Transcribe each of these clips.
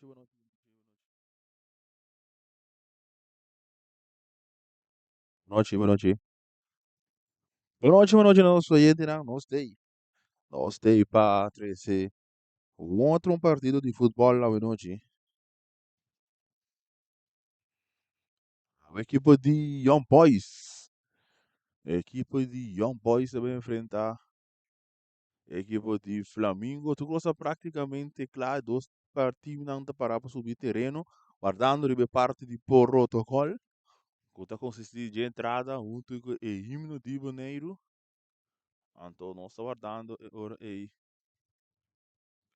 Bonochi, bonochi, bonochi. Bonochi, bonochi. Bonochi, bonochi, nos oyentenan, nos tei. Nos tei pa trese otro un partido di futbòl awenochi. Ekipo di Young Boys. Ekipo di Young Boys ta bai enfrentá ekipo di Flamingo. Tur kos ta práktikamente kla. Dos partidonan ta pará pa subi tereno, wardando riba e parti di protokòl, ku ta konsistí dje entrada huntu ku e himno di Boneiru. Anto nos ta wardando e ora ei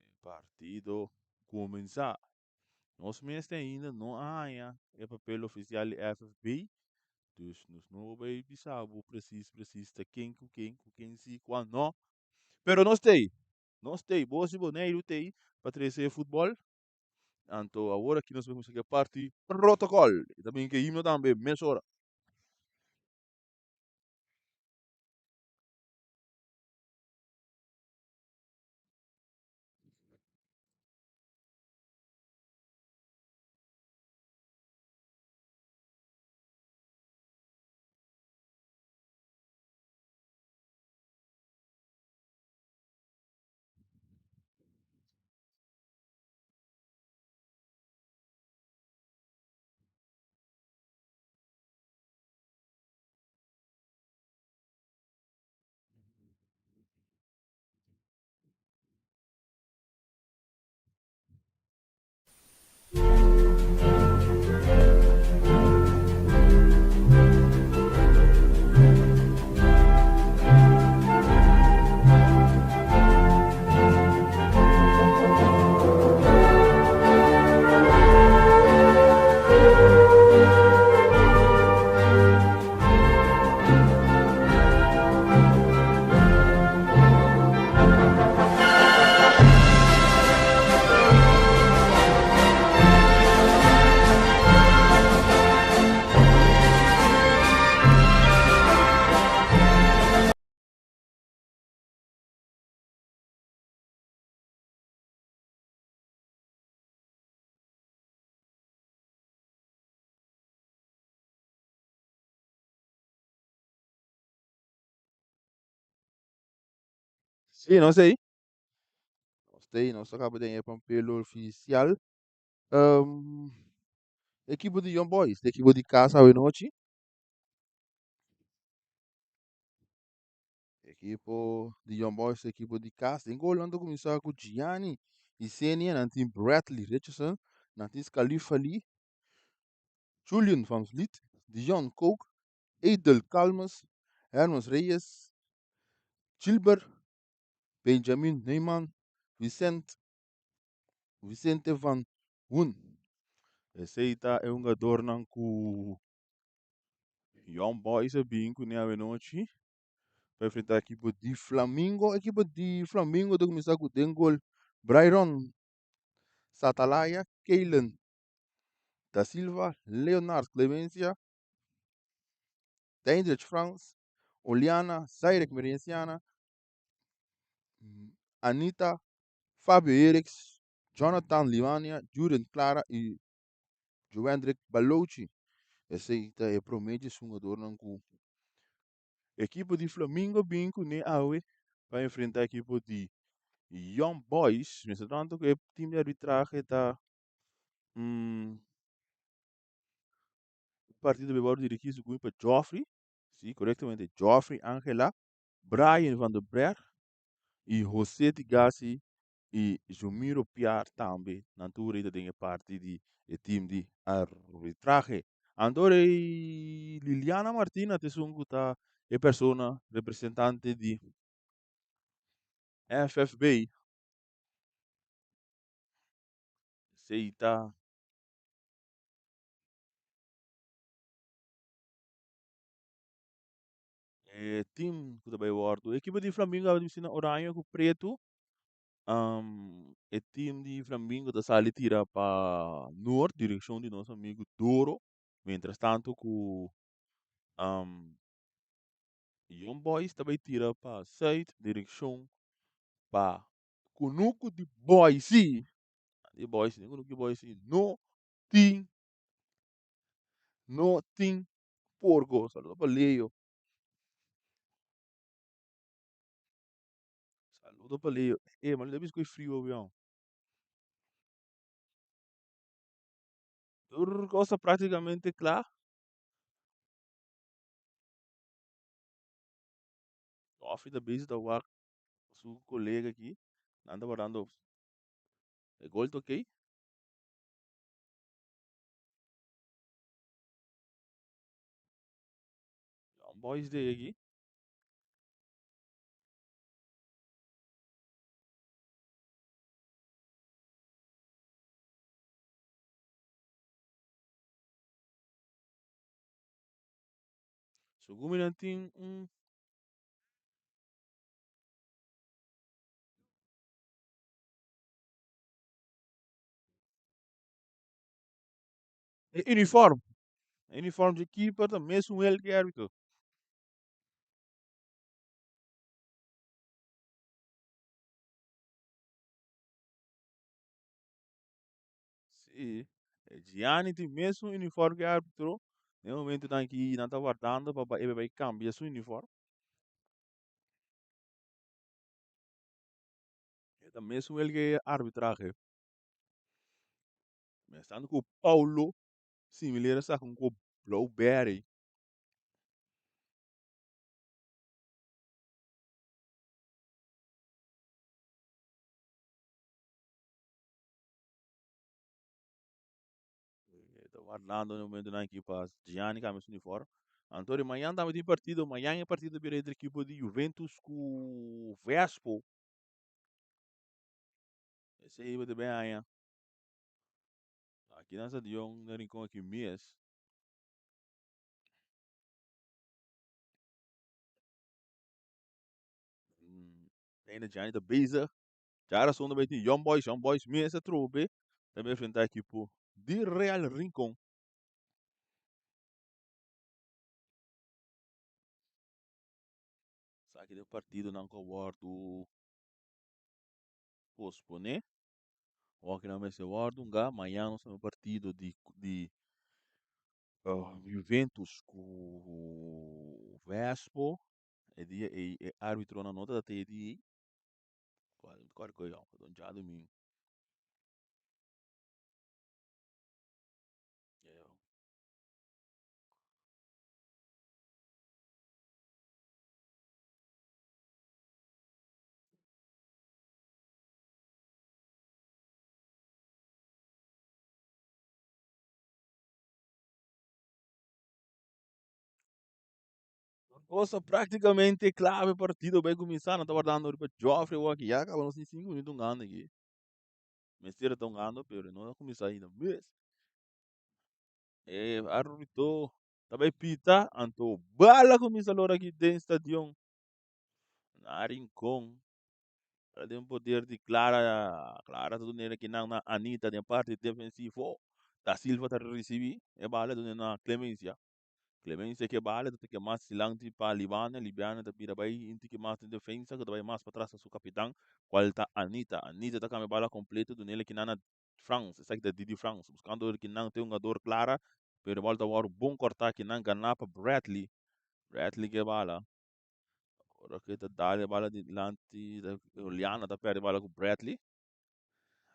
e partido kuminsá. Nos mes te ainda no a haña e papel ofisial di FFB, dus nos no por bai bisa bo presis presis ta ken ku ken, ku ken si, kua no. Pero nos t'ei, nos t'ei, bos di Boneiru t'ei pa trese e futbòl. Anto awor aki nos bai kuminsá ku e parti protokòl. I ta bin ku e himno tambe mesora. Sí, nos ei. Nos tei, nos a kaba den e papel ofisial. Ekipo di Young Boys, ekipo di kas awenochi. Ekipo di Young Boys, ekipo di kas. Den gol nan ta kuminsá ku Gianni Isenia, nan tin Bradley Richardson, nan tin Scalifa Lee, Julian van Vliet, Dion Kook, Edel Calmes, Hermes Reyes, Gilbert, Benjamin Neyman, Vicent, Vicente van Hoen. Esei ta e hungadornan ku Young Boys a bin kuné awenochi pa enfrentá ekipo di Flamingo. Ekipo di Flamingo ta kuminsá ku den gol Brayron Satalaya, Keylen da Silva, Leonard Clemencia, Deindrich Frans, Oliana, Zairek Merenciana, Anita, Fabio Eriks, Jonathan Limania, Juren Clara i Joendrick Balochi. Esei ta e promé dje hungadornan ku ekipo di Flamingo bin kuné awe pa enfrentá ekipo di Young Boys. Mientras tanto ku e tim di arbitrahe ta partido bai wòrdu dirigí segun pa Geoffrey, si korektamente Geoffrey Angela, Brian van der Berg i José Tigasi i Jumiro Piar tambe nan tur ei ta den e parti di e tim di arbitrahe. Anto rei Liliana Martina ta esun ku ta e persona representante di FFB. Esei ta e tim ku ta bai wòrdu. Ekipo di Flamingo a bisti na oraño ku pretu. E tim di Flamingo ta sali tira pa noord, direkshon di nos amigu Doro. Mientras tanto ku Young Boys ta bai tira pa zuid, direkshon pa Kunuku di Boy, sí. Di boys, ningun ki boys no tin, no tin porco. Saludo pa Leo. Saludo pa Leo. Eh, maar nu is frio, avião. Tur cosa prácticamente klaar. Koffie ta bezig ta wak su colega aki. Nan ta wardando e gol ta oké. Young Boys de aki. Segun mi nan tin un E uniform. E uniform di keeper ta mesun el ke arbitro. Si, e Gianni tin mesun uniform ke arbitro. Den momentonan ki nan ta wardando pa e bai cambia su uniform. E ta mesun el ke arbitrahe. Mestando ku Paulo similera sa ku Blauwberry. Ta wardando na momentonan aki pa Gianni cambia su uniform. Anto mañan tambe tin partido. Mañan e partido bira entre equipo di Juventus ku Vespo. Esei bo ta bin haña. Aki na stadion na Rincon aki mes. Ainda Gianni ta bezig. Djarason ta bai tin Young Boys. Young Boys mes atrobe ta bai enfrenta ekipo di Real Rincon. Esaki ta e partidonan ku a wòrdu posponé. Awor nan mester wòrdu hunga. Mañan nos tin un partido di di Juventus ku Vespo. E dia ei e arbitronan no ta te di Cual cual cu yo don djadumingu. Cosa prácticamente clave partido bai kuminsá. Nan ta wardando riba Joffrey awor aki. Ya kaba nos tin sinku minuto hungando aki. Mester ta hungando pero no a kuminsá ainda mes. E árbitro ta bai pita anto bala kuminsá lora aki den stadion. Na Rincon. Para den poder di Clara. Clara ta dun'é aki nan na Anita den parti defensivo. Da Silva ta risibí e bala dun'é na Clemencia. Clemencia ke bala ta teke mas dilanti pa Libana. Libiana ta bira bai un tiki mas den defensa ku ta bai mas patras pa su kapitan kual ta Anita. Anita ta kambia bala kompleto dun'é aki nan na Frans. Esaki ta Didi Frans buskando aki nan te hungador Clara pero e bala ta wòrdu bon kòrtá aki nan ganá pa Bradley. Bradley ke bala. Ora ku e ta dal e bala dilanti Juliana ta pèrdè bala ku Bradley.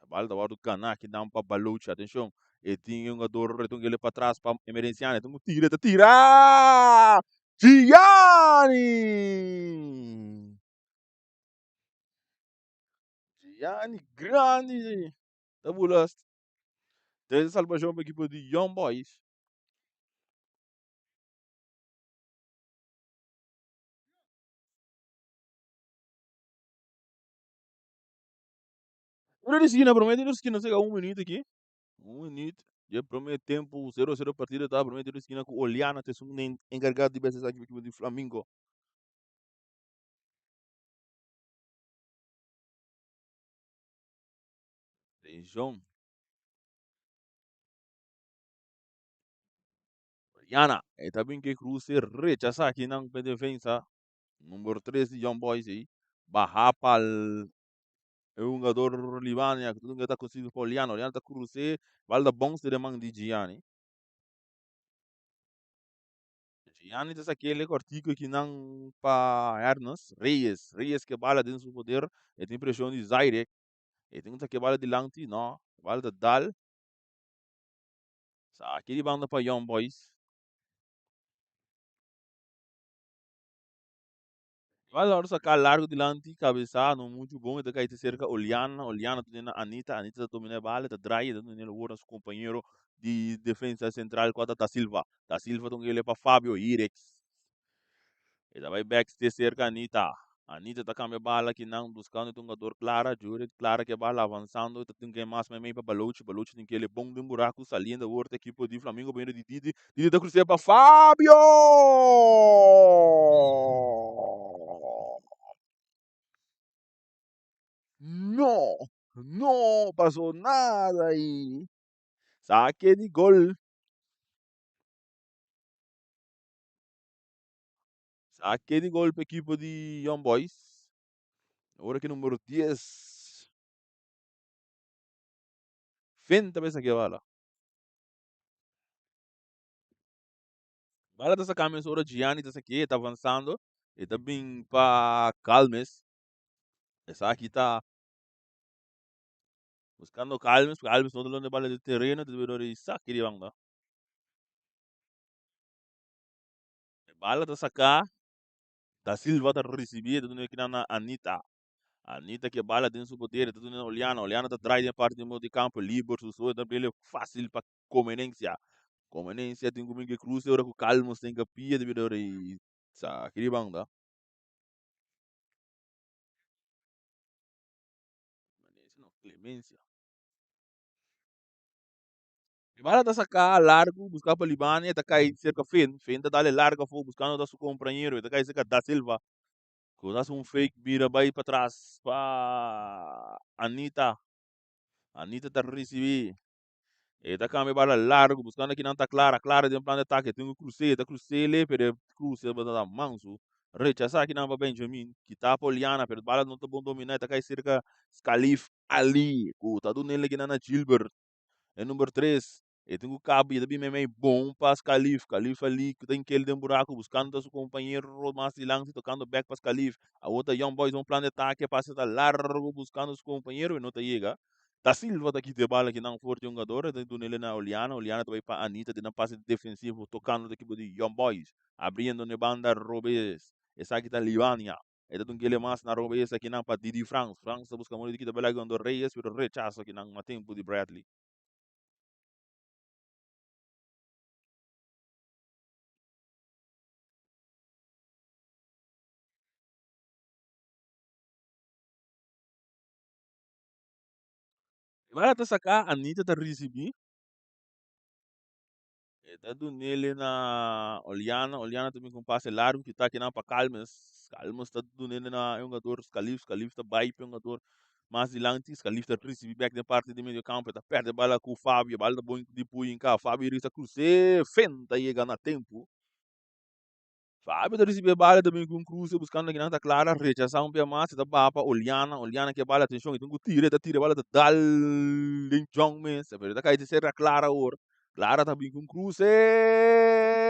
E bala ta wòrdu ganá kinan pa Baluchi. Atenshon, e tin e hungador reton kele patras pa Emerenciano. E tin ku tira, e ta tira! Gianni! Gianni grandi ta bula tres salbashon pa ekipo di Young Boys. Tiro di skina, prome tiro di skina sega un minuut aki. Un minuut. Dje prome tempo 0-0 partido ta prome tiro di skina ku Oliana ta esun enkargado di bes esaki pa ekipo di Flamingo. Atenshon. Oliana e ta bin ke kruse rechasa aki nan pe defensa. Number 3 di Young Boys ei. Baha pal. E hungador Libania ku ta ta konsigi pa Oliano. Oliano ta krus'é, bal ta bòns den man di Gianni. Gianni ta sak'é e kòrtiku akinan pa Ernest Reyes. Reyes ke bala den su poder, e tin preshon di Zairek. E tin ku sak'é bala dilanti, no, bala ta dal. Saki di banda pa Young Boys. Bala ora saká largu dilanti, kabesá no muchu bon, e ta kai te serka Oliana, Oliana ta duna Anita, Anita ta domina e bala, e ta draai, e ta duna el awor na su kompañero di defensa sentral kua ta Da Silva. Da Silva ta un ele pa Fabio Hirex. E ta bai bèk te serka Anita. Anita ta kambia bala kinan buskando e tungador Clara, Jurek, Clara ke bala avansando, ta tin ke mas meimei pa Balochi, Balochi tin kele bon den buraku, saliendo awor ta ekipo di Flamingo por medio di Didi, Didi ta krus'é pa Fabio! No! No pasó nada ahí. Sake di gol. Sake di gol pa ekipo di Young Boys. Ora ki numero 10. Finn ta bai sake bala. Bala ta saka mes ora Gianni ta sake, e ta avansando. E ta bin pa Calmes. Esaki ta buscando Calmes, Calmes no ta londe bala di tereno, ta debe di saki di banda. E bala ta saka, Da Silva ta ricibi, ta duna kinan na Anita. Anita ke bala den su poder, ta duna na Oliana. Oliana ta draai den parti di medio di campo, liber su so, ta bele facil pa Comenencia. Comenencia tin cu bin cruce ora cu Calmos tin ka pia di bida ora y saki di banda. Comenencia no, Clemencia. E bala ta saca largo busca pa Libani, e ta cay cerca Finn. Finn ta dale largo afo buscando ta su compañero, e ta cay cerca Da Silva. Cu ta haci un fake bira bay patras pa Anita. Anita ta ricibi. E ta cambia bala largo buscando kinan ta Clara. Clara den plan de ataque. Tin cu cruce. E ta crucele pero e cruce ta manso. Rechasa kinan pa Benjamin. Kita pa Oliana pero bala no ta bon domina. E ta cay cerca Scalif Ali cu ta dunele kinan na Gilbert. E number 3. E tin ku kaba i ta bin meimei bon pas Kalif. Kalif ali ku ta inkel den buraku buskando ta su kompañero mas dilanti tokando bèk pas Kalif. Awor ta Young Boys un plan di atake pase ta largu buskando su kompañero i no ta yega. Da Silva ta kita e bala kinan for di hungador e ta dun'el na Oliana. Oliana ta bai pa Anita den nan pase defensivo tokando ta ekipo di Young Boys. Abriendo n'e banda robes esaki ta Libania. E ta dun kele mas na robes akinan pa Didi Frans. Frans ta buska modo di kita bala aki Reyes pero rechaso akinan na tempu di Bradley. Bala ta saká, Anita ta risibí. E ta dunele na Oliana. Oliana ta bin ku un pase largu ki ta kinan pa Calmes. Calmes ta dunele na e hungador Scalif. Scalif ta bai pa e hungador mas dilanti. Scalif ta risibí bèk den parti di medio kampo. E ta pèrdè bala ku Fabio. Bala ta bon di pui inka. Fabio risa krus'é. Fen ta yega na tempu. Fabio ta ricibi e bala ta bin cu un cruce buscando kinan ta Clara rechasa un pia mas e ta baha pa Oliana, Oliana ke bala atencion e tin cu tira e ta tira e bala ta dal den Jong mes pero e ta cay cerca Clara awor, Clara ta bin cu un cruce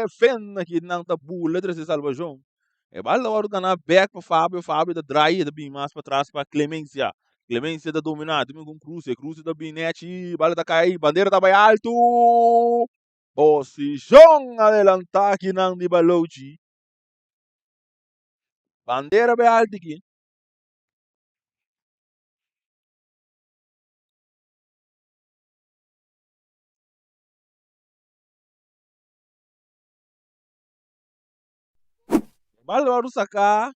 fen kinan ta bula trece salvacion e bala ta wordo gana bek pa Fabio, Fabio ta draai e ta bin mas patras pa Clemencia, Clemencia ta domina ta bin cu un cruce, e cruce ta bin nechi bala ta cay bandera ta bay alto. Posishon adelantá kinan di Balochi. Bandera be alti ki. Bal wòrdu saká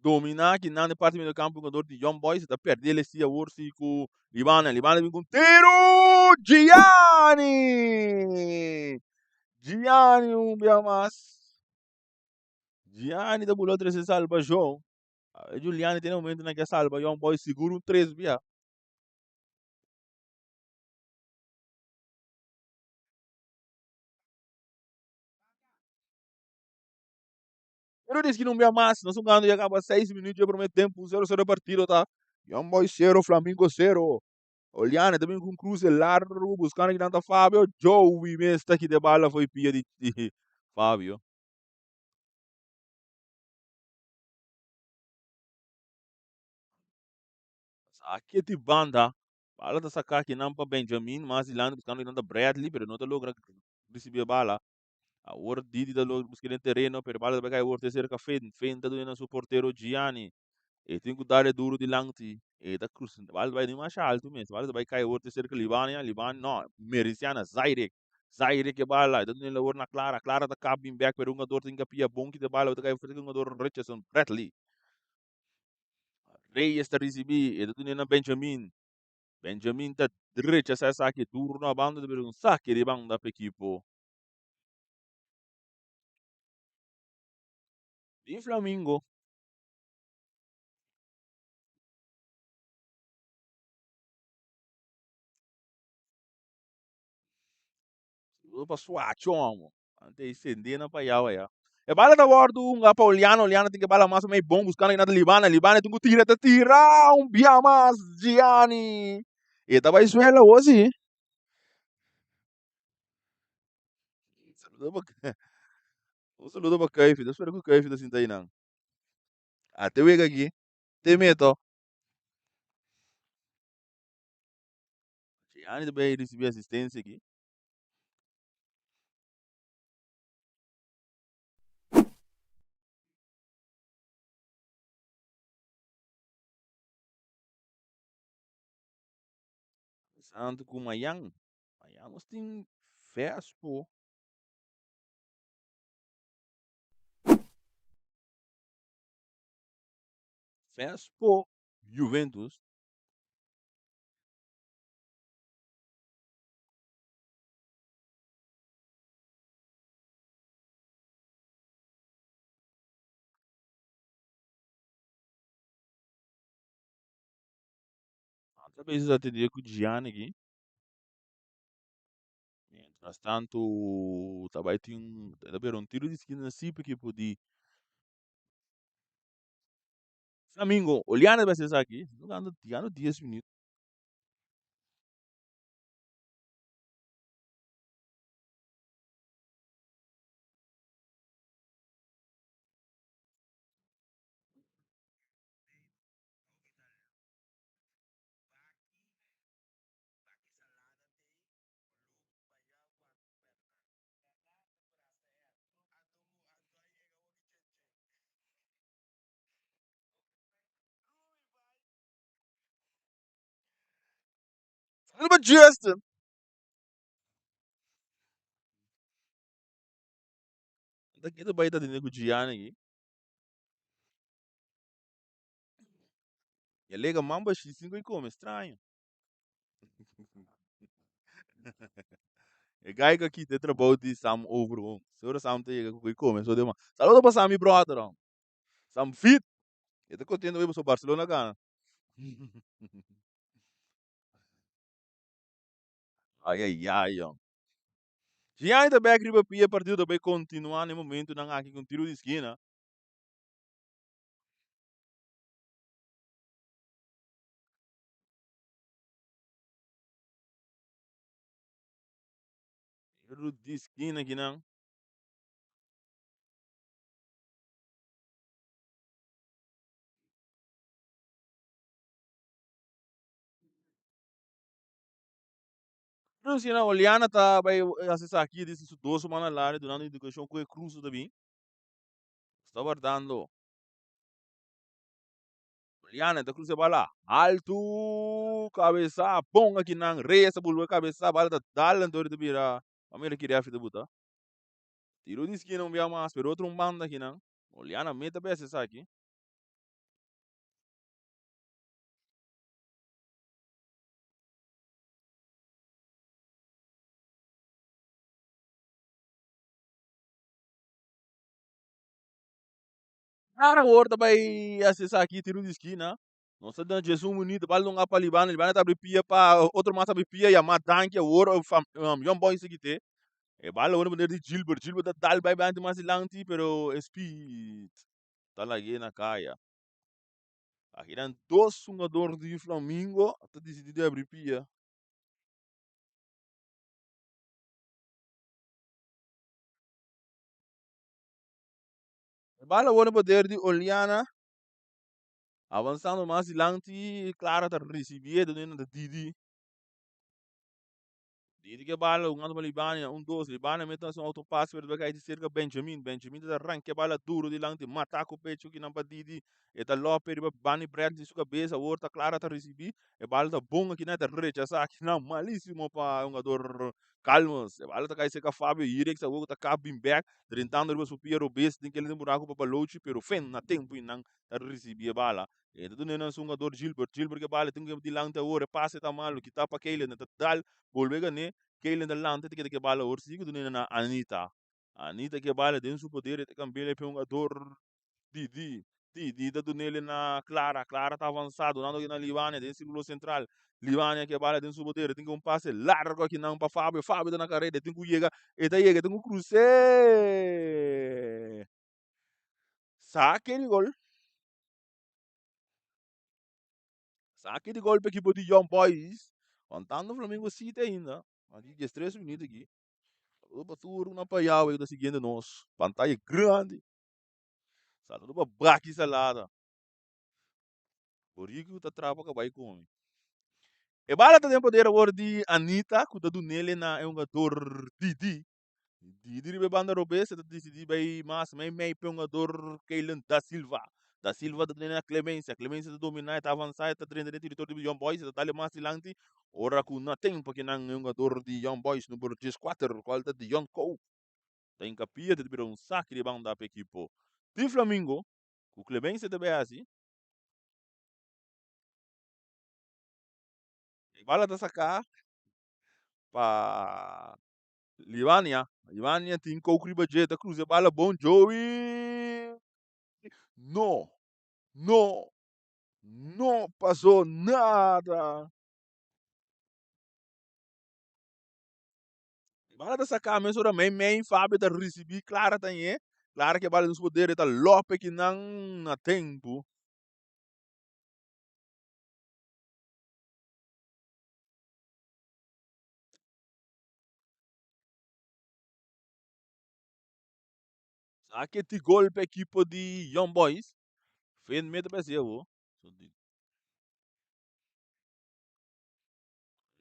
dominá kinan di parti medio kampo jugador di Young Boys ta pèrdè el si awor si ku Libana. Libana bin ku un tiru! Gianni! Gianni un bia mas. Gianni ta bula trese salbashon. Giuliani tene momento nan ke salba Young Boys sigur un tres bia. Pero dice que não bia mas, nós jogando já acaba 6 minutos de primeiro tempo, 0-0 partido tá. Young Boys 0, Flamingo 0. Oliana ta bin ku un kruse largu buskando kinan ta Fabio. Joey mes ta kita e bala fo'i pia di Fabio. Saki di banda. Bala ta saka kinan pa Benjamin. Mas dilanti buskando kinan ta Bradley pero no ta logra risibi e bala. Awor Didi ta logra buska den tereno pero e bala ta bai kai awor te serka Finn. Finn ta duna na su portero Gianni. E tin ku dal e duru dilanti. E ta krusa. E bala ta bai masha altu mes. E bala ta bai kai awor te serka Libania. Libania no, Mericiana, Zairek. Zairek e bala. E ta duna el awor na Clara. Clara ta kap bin bek pero un hungador tin kapia bon kita e bala. Ta kai serka hungador Richardson Bradley. Reyes ta risibí. E ta duna na Benjamin. Benjamin ta rechasá esaki duru na banda ta bira un sake di banda pa ekipo di Flamingo. Saludo pa Suacho amo. Ante e sendena pa ya ya. E bala ta wordo hunga pa Oliana. Oliana tin ke bala mas mei bon buscando inada Libana. Libana tin ku tira ta tira un bia mas Gianni. E ta bai suela hosi. Saludo pa Un saludo pa Keifi. Ta spera ku Keifi ta sinta einan. A te wega aki. Te meto. Gianni ta bai risibi asistencia aki. Santo ku mayan. Mayan nos tin Vespo. Vespo Juventus. Anta bezig ta tende ku Gianni aki. Mientras tanto ta bai tin ta bira un tiro di skina si pa ekipo di Flamingo. Oliana ta bai haci esaki. Yando 10 minuut. Riba Justin. Ta keda bai ta tene ku Gianni aki. E lega mamba shi sin ku e come straño. E guy ku a kita e trabou di Sam over home. Seguro Sam ta yega ku e come so de man. Saludo pa Sam mi brother hom. Sam fit. E ta contento hoy pasobra Barcelona gana. Ay ay ay jong. Gianni ta bek riba pia partido ta bay continua na e momentonan aki cu un tiro di skina. Tiro di skina akinan. Luciana Oliana ta bai hasi esaki di su dos semana lari dunando indikashon ku e kruso ta bin. Sta wardando. Oliana ta krusa e bala altu kabesa bon akinan Reyes ta bulba kabesa bala ta dal anto ta bira a mira ki refi ta buta. Tiro di skina un bia mas pero otro un banda akinan. Oliana meta bai hasi esaki. Clara awor ta bai hasi esaki tiro di skina. Nos ta duna 11 minuut bal dunga pa Libano. Libano ta abri pia pa otro mas abri pia yama danki awor Young Boys ta kite. E bal awor di Gilbert. Gilbert ta dal bai bai mas dilanti pero e speed ta lag'e na kaya. Akinan dos hungador di Flamingo ta disidí di abri pia. E bala wòrdu poder di Oliana. Avansando mas dilanti, Clara ta risibié, dun'é na Didi. Didi ke bala hungando pa Libania, un dos, Libania mete un autopass pero ta kai di serka Benjamin. Benjamin ta ranka e bala duro dilanti, mata ku pecho kinan pa Didi. E ta lope riba Bunny Bradley su kabes, awor ta Clara ta risibi. E bala ta bon akinan, e ta rechasa akinan malisimo pa e hungador Calmes. E bala ta kai serka Fabio Hirex, awor ku ta kap bin bek, drentando riba su pia robes den kende buraku pa Balochi, pero fen na tempu i nan ta risibi e bala. E ta duna nan su hungador Gilbert. Gilbert ke bala tin ku dilanti awor, e pase ta malu, kita pa Keilen, e ta dal, bolbe gané. Keilen ta lanta, ta keda ke bala awor, sigui duna nan na Anita. Anita ke bala den su poder, e ta kambi'el pa e hungador Didi. Didi ta dun'el na Clara. Clara ta avansa, dunando aki na Libania den sirkulo sentral. Libania ke bala den su poder, e tin ku un pase largo aki nan pa Fabio. Fabio ta na kareda, e tin ku yega, e ta yega, e tin ku krus'é. Sake di gol. Sake di gol pa ekipo di Young Boys. Contando Flamingo City ainda. Aki 13 minuut aki. Saludo pa tur una pa Yahweh ku ta siguiendo nos. Pantalla grandi. Saludo pa Baki Salada. Boriku ta trapa ka bai come. E bala ta den poder awor di Anita ku ta dunele na e hungador Didi. Didi riba e banda robes e ta disidí bai mas mei mei p'e hungador Keylan Da Silva. Da Silva ta drenta na Clemencia. Clemencia ta dominá, e ta avansá, e ta drenta den teritorio di Young Boys, e ta dale mas dilanti. Ora ku na tempu kinan e hungador di Young Boys numero 14, kual ta Dion Kou, ta hinka pia, ta bira un saki di banda p'e ekipo di Flamingo. Ku Clemencia ta bai hasi. E bala ta saká pa Libania, Libania tin kouk riba dje, ta cruza e bala bon, Joey! No, no, no pasó nada. E bala ta saca mesora mei mei, Fabio ta ricibi, Clara ta ñe, Clara ke bala den su poder, e ta lope kinan na tempo. Sa ke ti gol pa ekipo di Young Boys. Fen meta pa ese awo.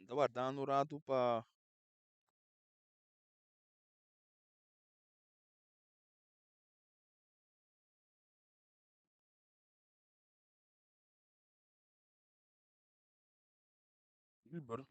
Ta wardando un ratu pa Gilbert.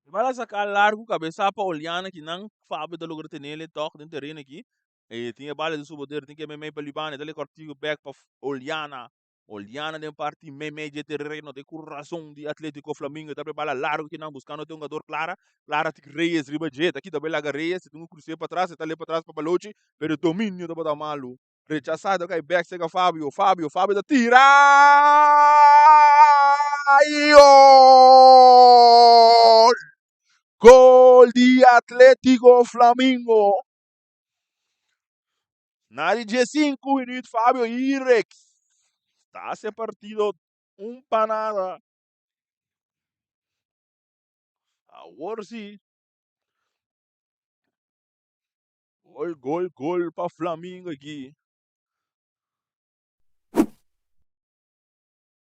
E bala saká largu kabesá pa Oliana kinan Fabio ta logra tenele tòg den tereno aki. E tin e bala den su poder, tin ke meimei pa Libana, e ta le kòrtiku bèk pa Oliana. Oliana den parti meimei dje tereno den kurason di Atletico Flamingo. E ta bala largu kinan buskando te hungador Clara. Clara tin Reyes riba dje, ta kita bai laga Reyes, e tin ku krus'é patras, e ta le patras pa Balochi, pero e dominio tabata malu. Rechasado kai bek sega Fabio. Fabio, Fabio ta tira! Y gol! Gol di Atletico Flamingo. Na di 15 minuut Fabio Irex ta hace partido un pa nada. Awor sí. Gol, gol, gol pa Flamingo aki.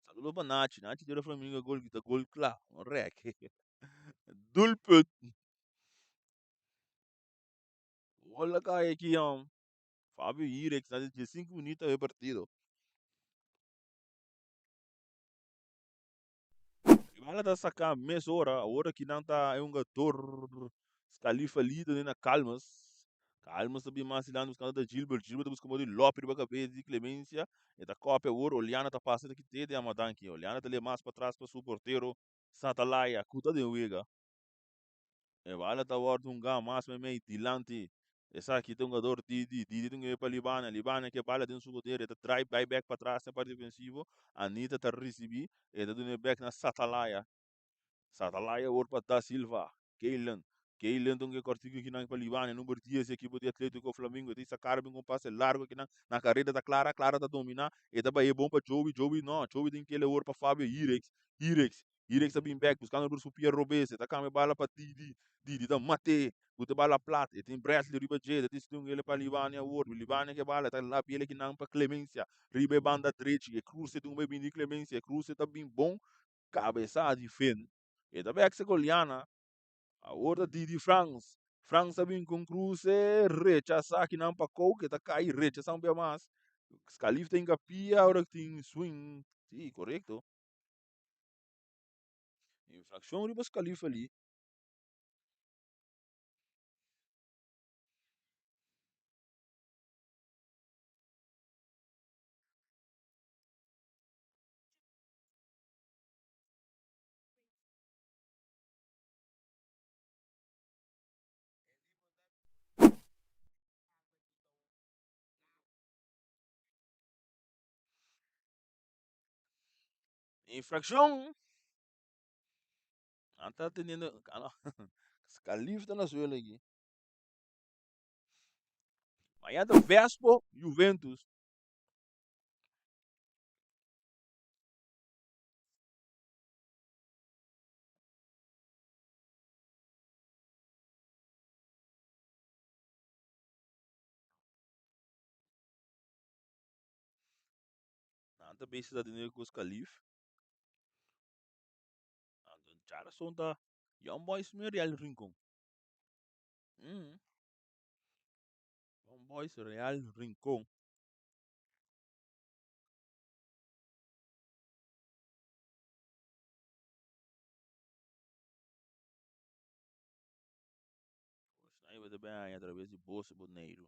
Saludo pa Nachi. Nachi tira Flamingo gol, kita gol kla. Un rek. Doelpunt. Gol a kai aki, um. Fabio Irex na di 5 minuut e partido. Bala ta saca mesora, awor aki nan ta e hungador Scalifa Lido na Calmas. Calmas ta bin mas dilanti buscando ta Gilbert. Gilbert ta busca modo di lopi riba cabeza di Clemencia. E ta copia awor, Oliana ta pasa ta kite de Amadanki. Oliana ta le mas patras pa su portero Satalaya cu ta den wega. E bala ta wòrdu hungá mas meimei dilanti. Esaki ta hungador Didi. Didi ta hunga pa Libana. Libana ke bala den su poder. E ta drai bai bèk patras den parti defensivo. Anita ta risibí. E ta duna e bèk na Satalaya. Satalaya awor pa Da Silva. Keilen. Keilen ta un ke kòrtiku kinan pa Libania, number dies di ekipo di Atletico Flamingo. E ta isa kara bin ku un pase largu kinan na kareda ta Clara, Clara ta dominá, e ta bai e bon pa Joby, Joby no, Joby tin kele awor pa Fabio Hirex, Hirex, Hirex ta bin bèk buskando por su pia robes, e ta kambia bala pa Didi, Didi ta mat'é, buta bala plat, e tin Bradley riba dje, ta disiti un kele pa Libania awor, Libania ke bala, e ta lapi ele kinan pa Clemencia riba e banda drechi, e kruse tin un bai bin di Clemencia, e kruse ta bin bon, kabesa di Finn, e ta bèk se Goliana. Awor ta Didi Frans. Frans a bin ku un kruse, rechasá kinan pa kou ke ta kai, rechasá un bia mas. Scalif ta hinka pia ora ku tin swing. Sí, korekto. Infrakshon riba Scalif ali. Infraccion. Nan ta teniendo. Scalif ta na suelo aki. Mañana ta Vespo Juventus. Nan ta bezig ta teniendo ku Scalif. Anto djarason ta Young Boys mi Real Rincon. Young Boys Real Rincon. Bosnan bo ta bin haña atraves di Bos Boneiru.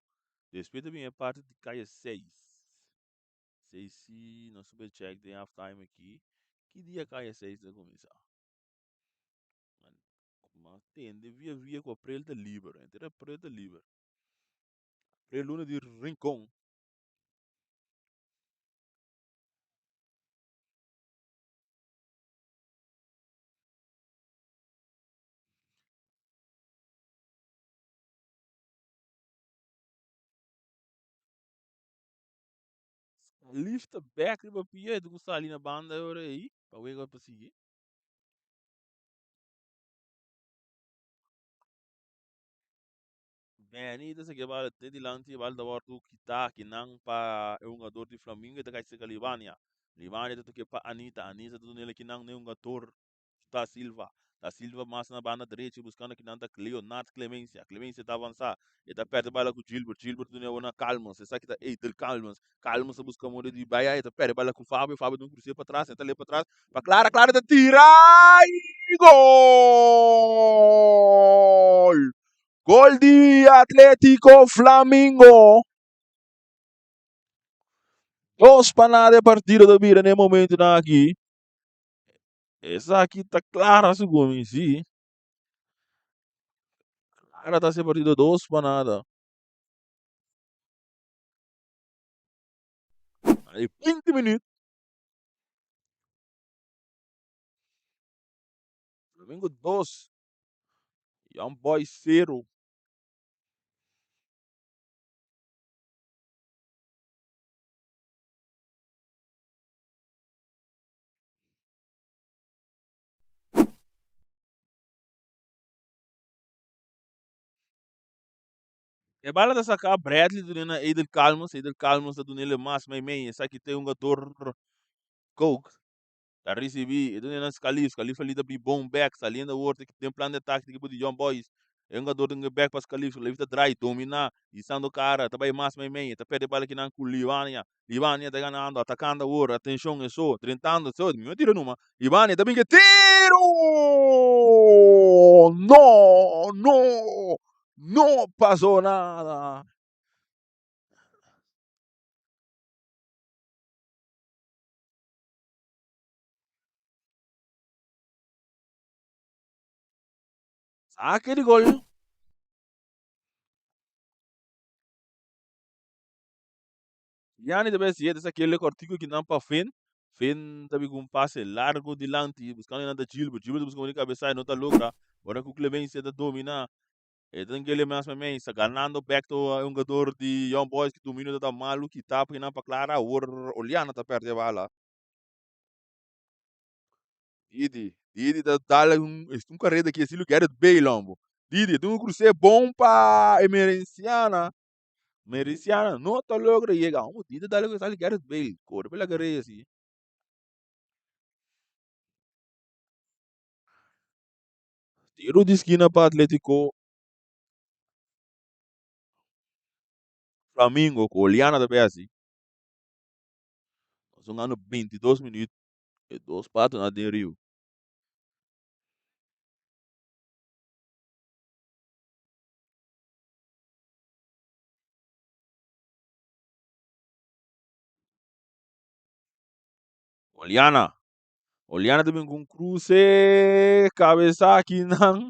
Despues ta bin e parti di kaya seis. Seis si nos ta check den half time aki. Ki dia kaya seis ta kuminsá? Ma tende via via ku aprel ta liber. Henter aprel ta liber. Aprel luna di Rincon. Lifta bek riba pia e ta ku sali na banda e ora ei pa wega pa sigui. Benny ta saki e bala te dilanti e bala ta wòrdu kitá kinan pa e hungador di Flamingo e ta kai serka Libania. Libania ta toke pa Anita, Anita ta dun'el kinan na e hungador Da Silva. Da Silva mas na banda drechi buskando kinan ta Leonard Clemencia. Clemencia ta avansá e ta pèrdè bala ku Gilbert, Gilbert ta dun'e na Calmos, esaki ta Eitel Calmos, Calmos ta buska moda di bai e ta pèrdè bala ku Fabio, Fabio ta un krus'é patras, e ta lei patras pa Clara, Clara ta tira i gol! Gol di Atletico Flamingo! Dos pa nada e partido ta bira na e momentonan aki. Esaki ta Clara segun mi, si. Clara ta hasi e partido dos pa nada. Na 20 minuut. Flamingo dos, Young Boys sero. E bala ta saka Bradley dun'e na Edel Calmes, Edel Calmes ta dun'e le mas meimei, esaki ta e hungador Coke ta risibi, e dun'e na Scalif, Scalif ali ta bri bon bek, saliendo awor den plan di atake di ekipo di Young Boys, e hungador tin bek pa Scalif, Scalif ta drai, domina, hisando kara, ta bai mas meimei, e ta perde bala kinan ku Livania, Livania ta ganando, atakando awor, atenshon eso, drentando, so, mi no tira numa, Livania ta bin ke tiro! No! No! No pasó nada! Sake di gol. Yani ta bes yeta esaki el kortiku ki nan pa Finn. Finn ta bin ku un pase largo dilanti buskando nan ta Gilbert. Gilbert ta buska un di kabesa e no ta logra. Ora ku Clemencia ta domina. E ta kele mas mei sa ganando back to e hungador di Young Boys ki dominio ta malu kita pa pa Clara. Awor Oliana ta perde bala. Didi, Didi ta dale un carrera aki estilo Gareth Bale, hombo. Didi, tin un cruce bon pa Emerenciana. Emerenciana no ta logra yega. Hombo, Didi dale ku sali Gareth Bale. Corre pa la carrera si. Tiro di skina pa Atletico Flamingo ku Oliana ta besi. Nos hungando 22 minuut. E dos patonan den riu. Oliana. Oliana ta bin ku un kruse kabesa akinan.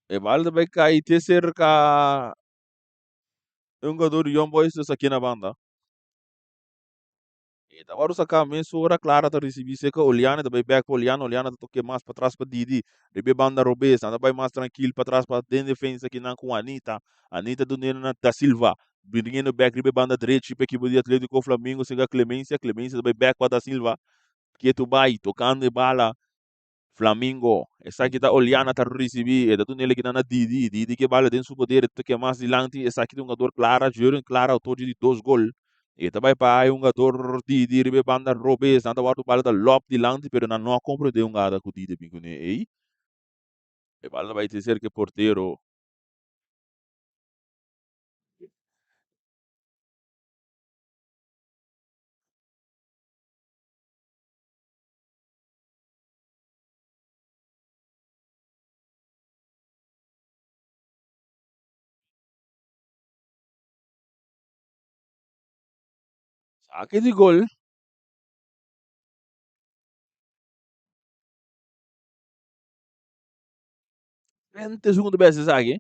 E bal ta bai kai te serka e hungador di Young Boys ta saki na banda. E ta wòrdu saká mesora, Clara ta risibí serka Oliana, e ta bai bèk pa Oliana, Oliana ta tok'é mas patras pa Didi, riba e banda robes, nan ta bai mas trankil patras pa den defensa kinan ku Anita, Anita dun'é na Da Silva, biniendo bèk riba e banda drechi pa ekipo di Atletico Flamingo serka Clemencia, Clemencia ta bai bèk pa Da Silva, ketu bai tokando e bala. Flamingo, esaki ta Oliana ta ricibi, e ta duna el ekinan na Didi, Didi ke bala den su poder, e ta toke mas dilanti, esaki ta hungador Clara, Jurgen Clara autor di dos gol, e ta bai pa e hungador Didi riba e banda robes, nan ta wòrdu bala ta lòp dilanti pero nan no a komprende hungada ku Didi a bin kuné ei, e bala ta bai te serka e portero. Sake di gol. Frente segundo bes esaki.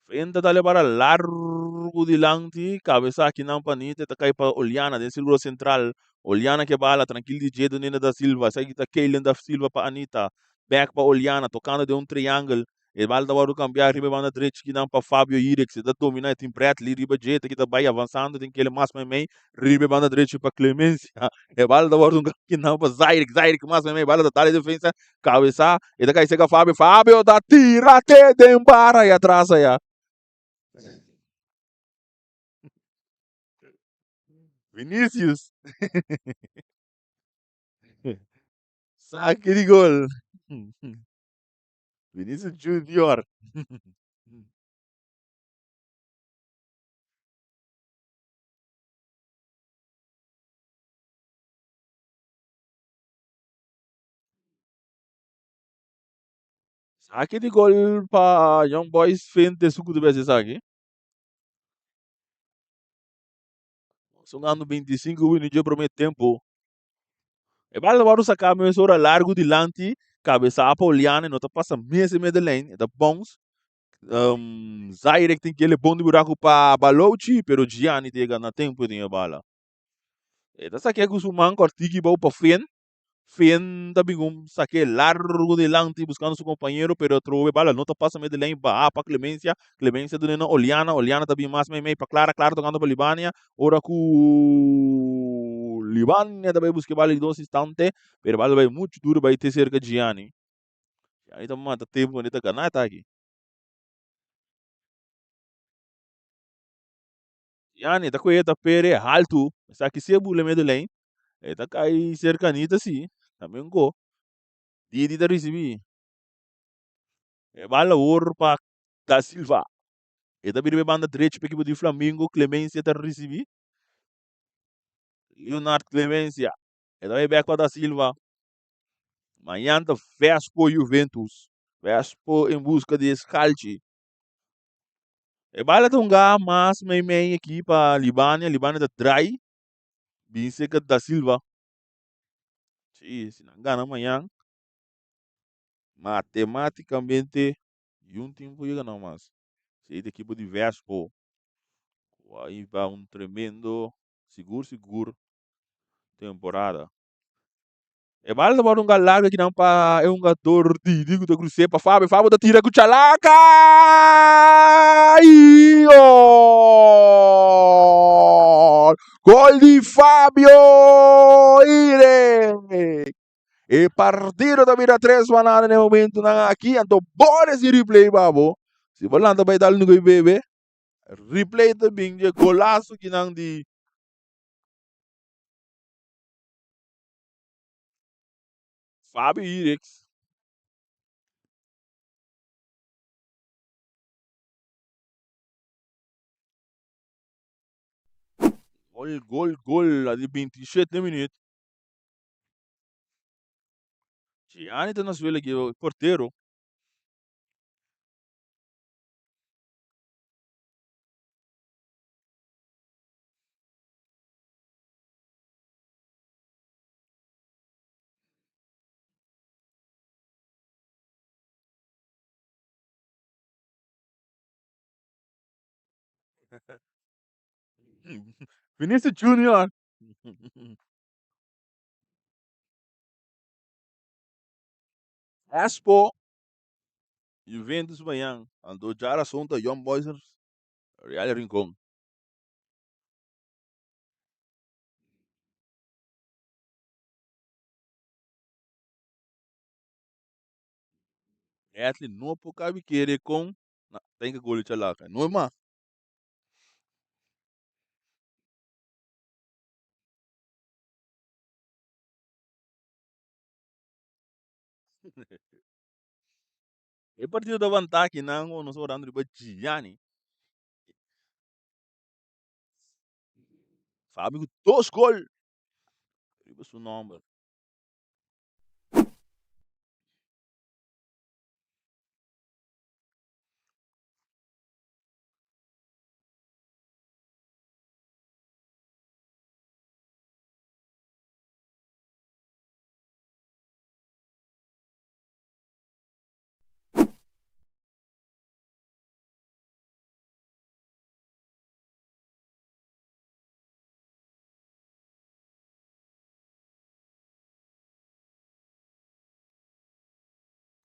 Frente ta lebara largu dilanti, kabesa akinan pa Nita, ta kai pa Oliana den sirkulo sentral. Oliana ke bala trankil di dje dunina da Silva, esaki ta Keilen da Silva pa Anita, bek pa Oliana tokando den un triangel. E bala ta wòrdu kambiá riba e banda drechi kinan pa Fabio Irex, e ta dominá e tin Bradley riba dje, ta kita bai avansando tin kele mas meimei riba e banda drechi pa Clemencia. E bala ta wòrdu kinan pa Zairek, Zairek mas meimei, bala ta dal e defensa. Cabeza, e ta kai seca Fabio, Fabio ta tira te den bara y atrás allá. Vinicius. Saque di gol. Vinicius Junior. Saki di gol pa Young Boys frente su ku bes esaki. Sungando 25 minuut dje prome tempo. E bal ta wòrdu saká mesora largu dilanti kabesa pa Oliana e no ta pasa mes e middenlijn e ta bounce. Zairek tin kele bon di buraku pa Balouchi pero Gianni ta yega na tempo den e bala. E ta sak'é ku su man kòrtiki bou pa Finn. Finn ta bin un sak'é largu dilanti buskando su kompañero pero atrobe bala no ta pasa medio lèn baha pa Clemencia. Clemencia dun'é na Oliana. Oliana ta bin mas meimei pa Clara. Clara tokando pa Libania. Ora ku Libania ta bai buska e bala di dos instante pero e bala ta bai muchu duru bai te serka Gianni. Gianni ta mata tempu manera ta gana e taki. Yani ta kohe ta pere haltu, esaki si e bula medio lijn, e ta kai serka Anita si, tambe un go. Didi ta risibi. E bal awor pa Da Silva. E ta bira pa e banda drechi pa ekipo di Flamingo, Clemencia ta risibi. Leonard Clemencia. E ta bai bek pa Da Silva. Mañan ta Vespo Juventus. Vespo en busca di e scalchi. E bala ta hunga mas meimei aki pa Libania. Libania ta drai. Bin serka Da Silva. Sí, si nan gana mañan, matematicamente yun team por yega nan mas. Sí, e ekipo di Vespo. Ku a hiba un tremendo, sigur sigur temporada. E bala ta wòrdu un largu akinan pa e hungador Didi ku ta krus'é pa Fabio. Fabio ta tira ku chalaka i gol! Gol di Fabio Ire! E partido ta bira tres pa nada na e momentunan aki. Anto bo resi replay pa bo. Si bo lanta bai dal nuku i bebe, replay ta bin dje golazo kinan di Fabio Irix. Gol, gol, gol. A di 27 minuut. Gianni ta na suelo aquí, portero. Vinicius Junior. Expo Juventus mañan. Anto djarason ta Young Boys Real Rincon. Ashley no por cabi kere con na tenga gol di Chalaca. No mas. E partido ta wantá akinan nos orando riba Gianni. Fabi ku dos gol riba su nomber.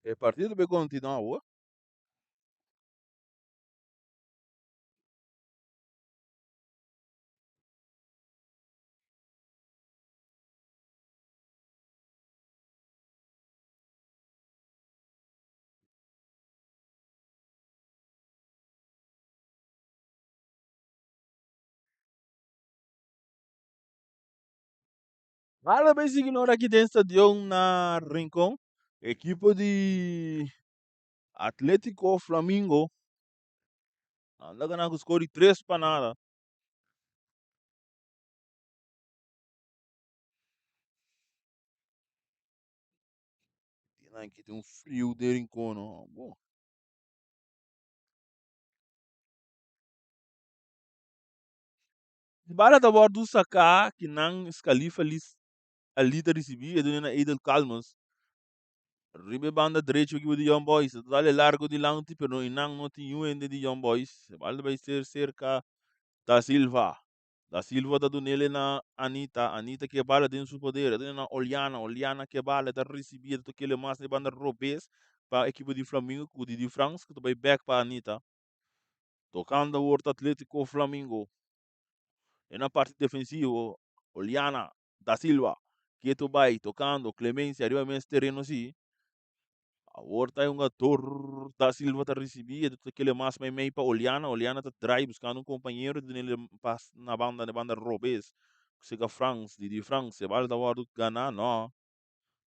E partido ta bay continua awor. Bala bay sigui nora aki den stadion na Rincon. Ekipo di Atletico Flamingo anda gana ku skor di tres pa nada. Tiene aki tin un friu den Rincon no. Bon. Di bala ta wòrdu saká ki nan Scalifa Ali ta risibí e duna na Edel Calmes riba e banda drecho ekipo di Young Boys. Ta dal e largo dilanti pero einan no tin niun hende di Young Boys. E bala ta bai ser serka Da Silva. Da Silva ta dun'el na Anita. Anita ke bala den su poder. E duna na Oliana. Oliana ke bala e ta risibí e ta tokel e mas na e banda robes pa ekipo di Flamingo ku Didi Frans ku ta bai bèk pa Anita. Tocando awor ta Atletico Flamingo. Den na parti defensivo, Oliana da Silva keto bai tocando Clemencia riba mes tereno si. Awor ta e hungador da Silva ta ricibi e ta kele mas mei mei pa Oliana. Oliana ta draai buscando un compañero ta dunele pas na banda na banda robes. Sega Frans, Didi Frans, e bal ta wordo gana no.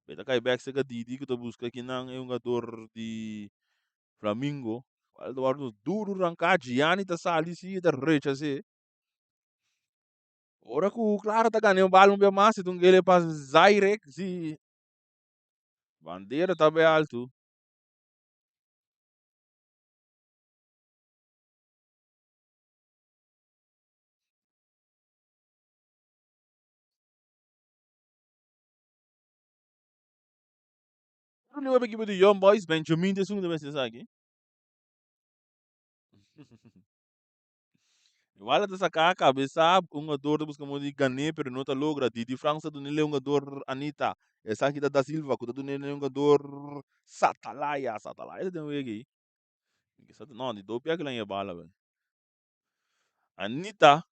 Be ta kai bek sega Didi ku ta buska kinan e hungador di Flamingo. Bal ta wordo duro ranka. Gianni ta sali si e ta rechas'é. Ora ku Clara ta gana e bal un bia mas e ta un gele pa Zairek si. Bandera ta bai altu. Otro liga ekipo di Young Boys, Benjamin ta esun ku ta mester esaki. Igual ta saca cabeza, un hungador ta busca modo di gané, pero no ta logra. Didi Franks ta dunele hungador Anita. Esaki ta Da Silva, cu ta dunele hungador Satalaya. Satalaya ta den wega ei. No, di do pia cu lan e bala. Anita.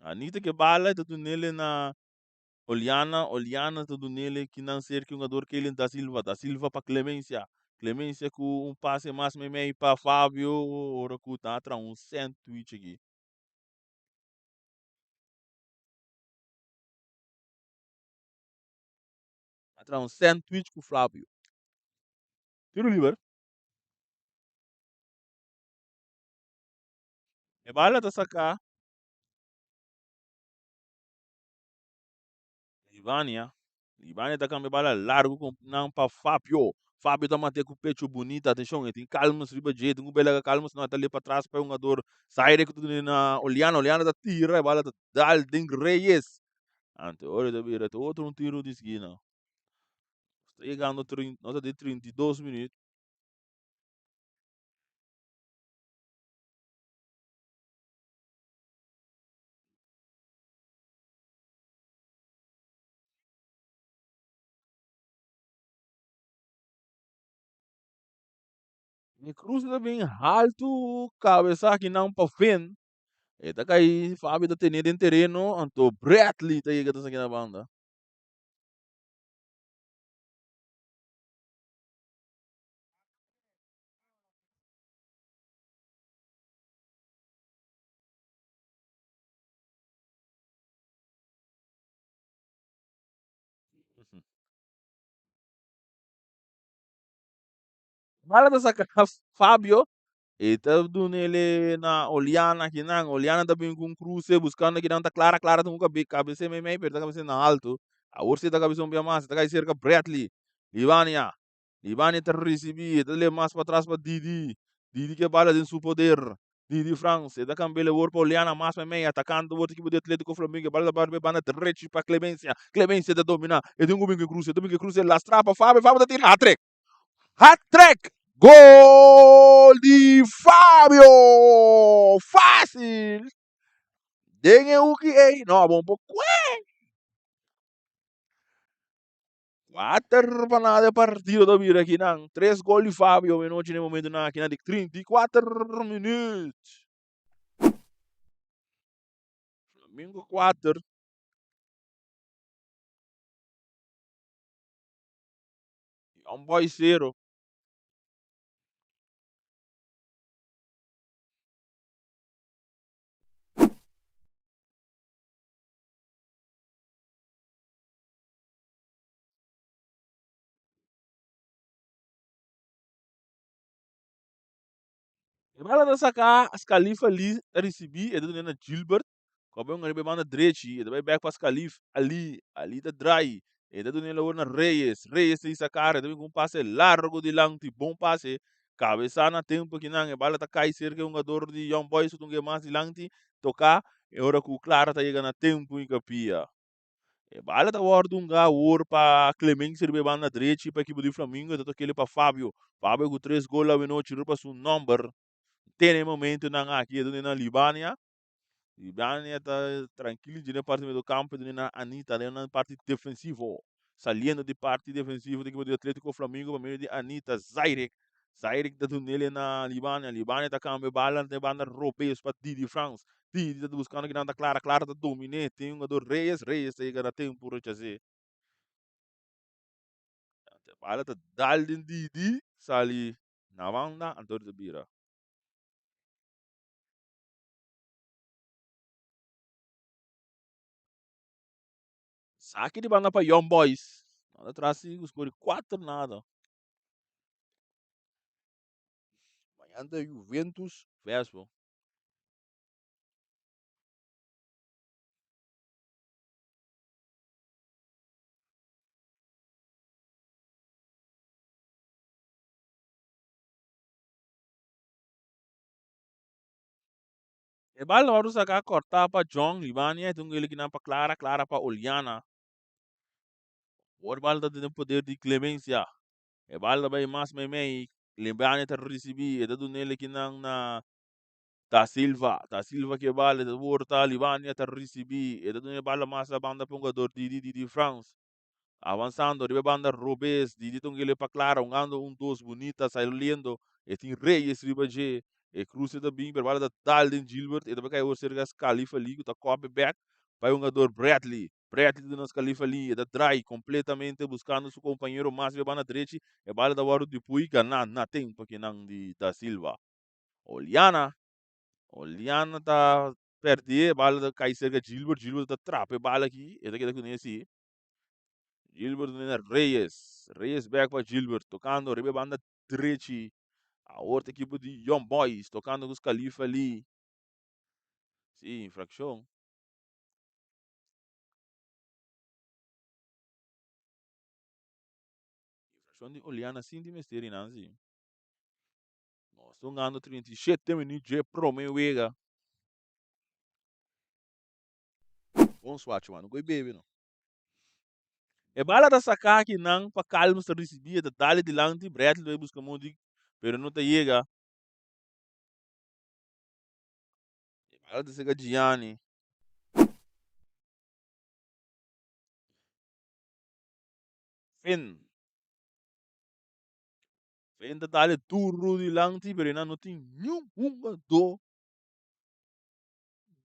Anita ke bala ta dunele na Oliana. Oliana ta dunele kinan cerca hungador Kellen Da Silva. Da Silva pa Clemencia. Clemencia cu un pase mas meimei pa Fabio. Ora cu ta tra un sandwich aki. A tra un sandwich cu Flavio. Tiro liber. E bala ta saca Libania. Libania ta cambia bala largo cu nan pa Fabio. Fabio ta mate cu pecho bunita. Atencion, e tin Calmes riba dje. Tin cu bela Calmes no ta le pa atras pa e hungador Zaire cu ta duna na Oliana. Oliana ta tira e bala ta dal den Reyes. Ante ora ta bira te otro un tiro di esquina. Sta yegando nos ta di 32 minuut. E cruz ta bin haltu, cabeza aki nan pa fin. E ta kai, Fabio ta tene den tereno, anto Bradley ta yega ta saki na banda. Bala ta saca Fabio. E ta dunele na Oliana kinan. Oliana ta bin cu un cruce buscando kinan ta Clara. Clara ta un cabece mei mei pero ta cabece na alto. Awor si ta cabece un bia mas. Ta cay cerca Bradley. Libania. Libania ta ricibi. E ta le mas patras pa Didi. Didi ke bala den su poder. Didi Frans. E ta cambia awor pa Oliana mas mei mei. Atacando awor equipo di Atletico Flamengo. E bala ta bay banda derechi pa Clemencia. Clemencia ta domina. E tin cu bin cu cruce. E ta bin cu cruce. Lastra pa Fabio. Fabio ta tira. Hat-trick. Hat-trick! Gol di Fabio! Fácil! Den e hoeki ei, no, bon por kue. 4-0 e partido ta bira aki nan. Tres gol di Fabio menochi na e momento nan aki nan di 34 minuut. Flamingo 4. Young Boys 0. E bala ta saca Scalifa Ali ta ricibi e ta duna na Gilbert. Kobe un riba e banda drechi, e ta bai bek pa Scalif Ali. Ali ta draai, e ta duna el awor na Reyes. Reyes ta hisa kara, e ta bin ku un pase largo dilanti, bon pase. Kabesá na tempu kinan, e bala ta kai serka e hungador di Young Boys ku ta un mas dilanti, toká, e ora ku Clara ta yega na tempu i kapia. E bala ta wòrdu hungá awor pa Clemencia riba e banda drechi pa ekipo di Flamingo, e ta tok'el pa Fabio. Fabio ku tres gol awenochi riba su nòmber. Tene e momentunan aki e duna na Libania. Libania ta trankil dje den parti medio campo duna na Anita den nan parti defensivo. Saliendo di parti defensivo di ekipo di Atletico Flamingo pa medio di Anita Zairek. Zairek ta dunele na Libania. Libania ta cambia bala den banda robes pa Didi Frans. Didi ta buscando kinan ta Clara. Clara ta domine. Tin hungador Reyes. Reyes ta yega na tempo rechase. Bala ta dal den Didi. Sali na banda anto ta bira. Saki di banda pa Young Boys. Nan ta tras di score 4-0. Mañana ta Juventus Vespo. E bal na wòrdu saká kòrtá pa John Libania i tin un kinan pa Clara, Clara pa Oliana. Awor e bal ta den poder di Clemencia. E bal ta bai mas meimei, Libania ta risibí, e ta dun'é kinan na. Da Silva, Da Silva ke bala, e ta worta, Libania ta risibí, e ta duna e bala mas na banda pa un hugador Didi, Didi Frans. Avansando riba e banda robes, Didi ta un gele pa Clara, hungando un dos bunita, saliendo, e tin Reyes riba dje, e kruse ta bin, pero bala ta dal den Gilbert, e ta bai kai awor serka Khalifa Lee ku ta kope bek pa e hungador Bradley. Bradley ta duna Khalifa Lee, e ta drai kompletamente buskando su kompañero mas riba banda drechi, e bala ta wòrdu di pui ganá na tempu akinan di Da Silva. Oliana, Oliana ta pèrdí e bala ta kai serka Gilbert, Gilbert ta trapa e bala aki, e ta keda kuné si. Gilbert ta na Reyes, Reyes bèk pa Gilbert, tokando riba e banda drechi. Awor ta ekipo di Young Boys tokando ku Khalifa Lee. Si, infrakshon. Infrakshon di Oliana sin tin mester di nan si. Nos ta hungando 37 minuut dje prome wega. Bon swacho man, no koe bebe no. E bala ta saka aki nan pa Calmes ta risibi, e ta dale dilanti, Bradley ta bai buska Modig, pero no ta yega. E bala ta seka Gianni. Finn. Finn ta dale duro dilanti, pero nan no tin niun hungadó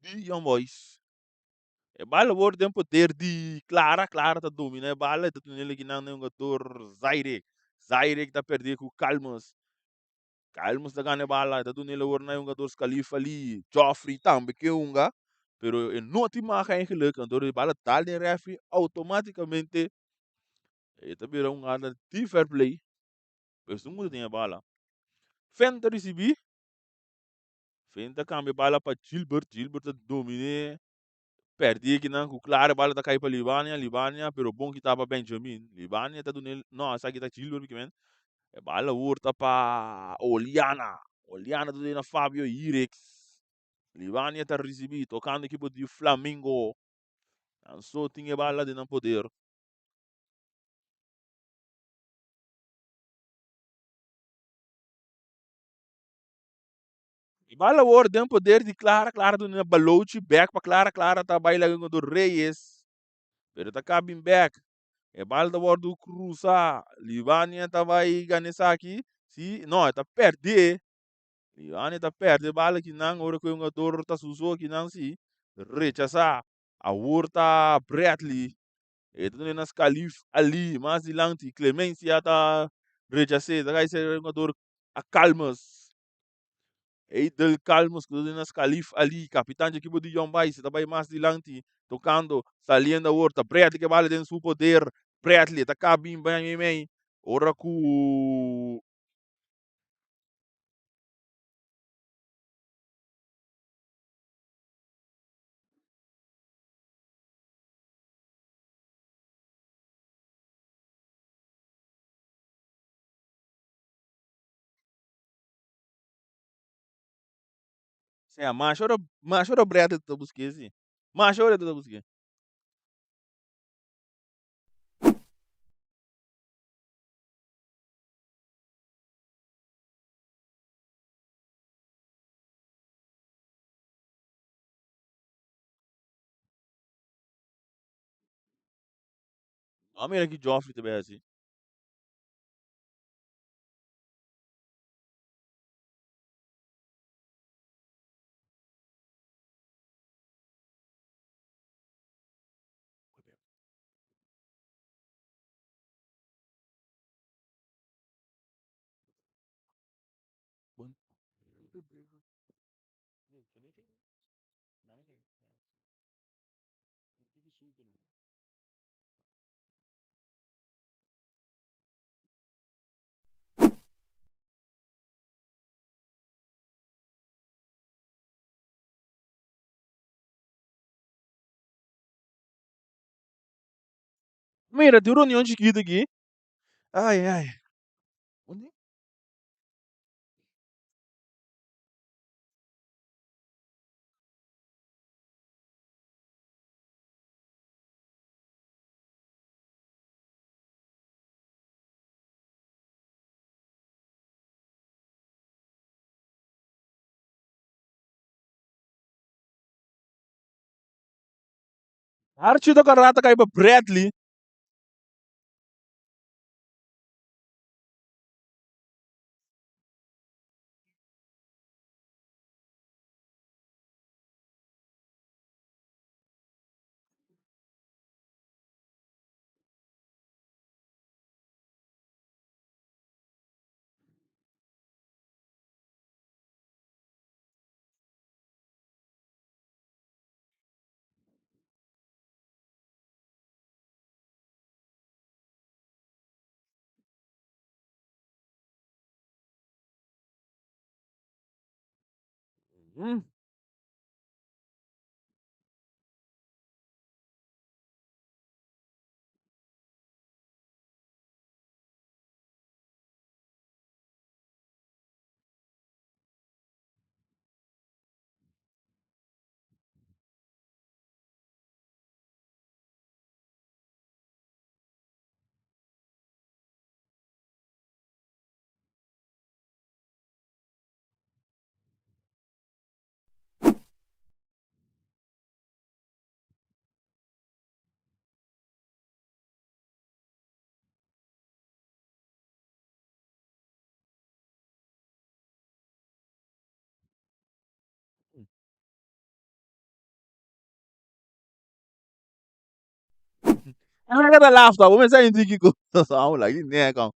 di Young Boys. E bala word den poder di Clara. Clara ta domina e bala. E ta tene el kinan den hungador Zaire. Zaire ta perde ku Calmes. Calmes ta gana e bala. E ta duna el awor na e hungador Scalifa Lee. Joffrey tambe ke hunga. Pero e no tin maga eigenlijk. Anto e bala dal den referee automaticamente. E ta bira un hugada di fair play. Pero esun ku ta tin e bala. Fen ta risibi. Fen ta cambia bala pa Gilbert. Gilbert ta domine. Perdi ekinan ku Clara. Bala ta kai pa Libania. Libania pero bon kita pa Benjamin. Libania ta dune. No, esaki ta Gilbert bikimen. E bala awor ta pa Oliana. Oliana ta dune na Fabio Irex. Libania ta risibi tokando ekipo di Flamingo. Nan so tin e bala den nan poder. E bala awor den poder di Clara. Clara ta duna Balochi bek pa Clara. Clara ta bai laga kontra Reyes. Pero ta kabin bek. E bala ta wordu krusa. Libania ta bai gana esaki. Si, no, e ta perde. Libania ta perde bala kinan ora ku e hungador ta suso kinan si. Rechasa. Awor ta Bradley. E ta duna na Scalif Ali mas dilanti. Clemencia ta rechas'é. Ta kai ser hungador a Calmes. Eidel Calmes ku ta duna na Scalif Ali, kapitan dje ekipo di Young Boys. Ta bai mas dilanti tokando, saliendo awor. Ta Bradley ke bala den su poder. Bradley ta kaba bin bai meimei. Ora ku. Sea, masha ora, masha ora Bradley ta busk'é si. Masha ora ta busk'é. A mira ki Joffrey ta bai hasi. Mira, tin un reunion chikitu aki. Ai, ai. Unda? Archie ta kòrda ta kai pa Bradley. En la ta lafta, bo mester inti kiko. Amo la ki neka.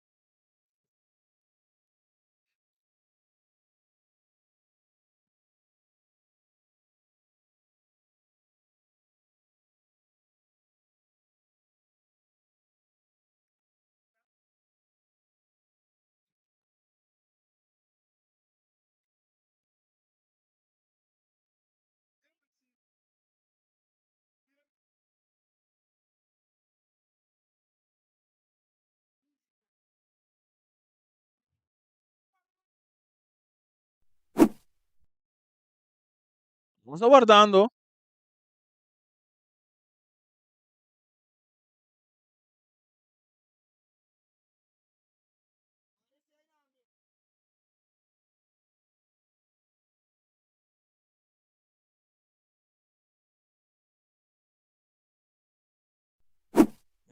Nos ta wardando.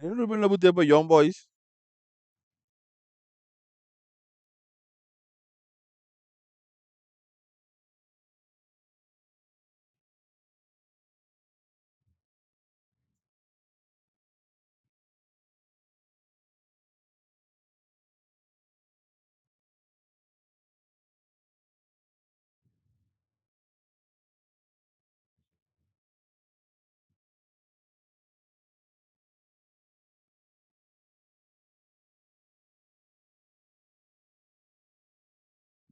Ruben lo bute pa Young Boys.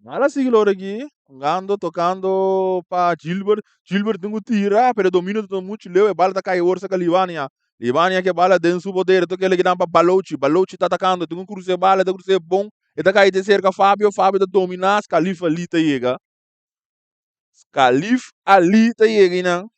Mala sigui lor aki, jugando, tocando pa Gilbert. Gilbert tin cu tira, pero dominio ta mucho leu. E bala ta cay awor cerca Livania. Livania ke bala den su poder. Toca el pa Balochi. Balochi ta atacando. Tin cu cruza e bala, ta cruza e bon. E ta cay te cerca Fabio. Fabio ta domina. Scalif Ali ta yega. Scalif Ali ta yega einan.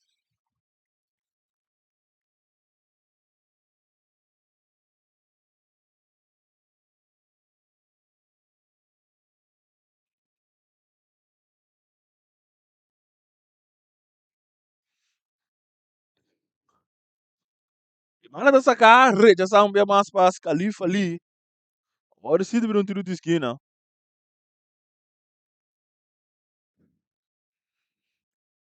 Bala ta saca, rechasa un bia mas pa Scalif Ali. Ora si ta bira un tiro di skina.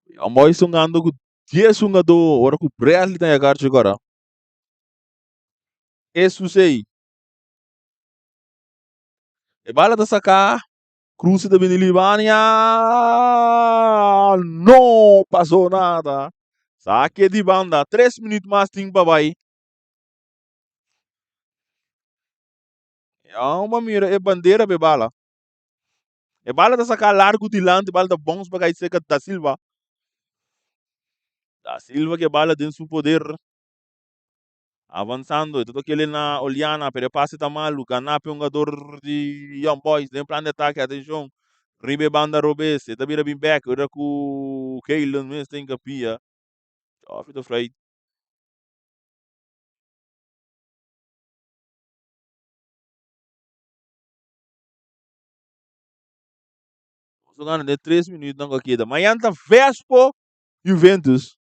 Young Boys jugando cu 10 jugador, ora cu Bradley ta yagar agora. Esusei. E bala ta saca, cruce ta bini Libania. No pasó nada. Saque di banda, 3 minuut mas tin pa bay. Ya mira e bandera pe bala. E bala ta saca largo dilanti, bala ta bounce pa cay cerca Da Silva. Da Silva ke bala den su poder. Avanzando, e ta toca ele na Oliana, pero e pase ta malo. Gana pe hungador di Young Boys den plan di atake, atencion. Riba e banda robes, e ta bira bin bek, ora cu Kaylen mes ta hincapia. Joffrey ta fluit. Nos ta gana den 3 minuutnan cu a keda. Mañan ta Vespo Juventus.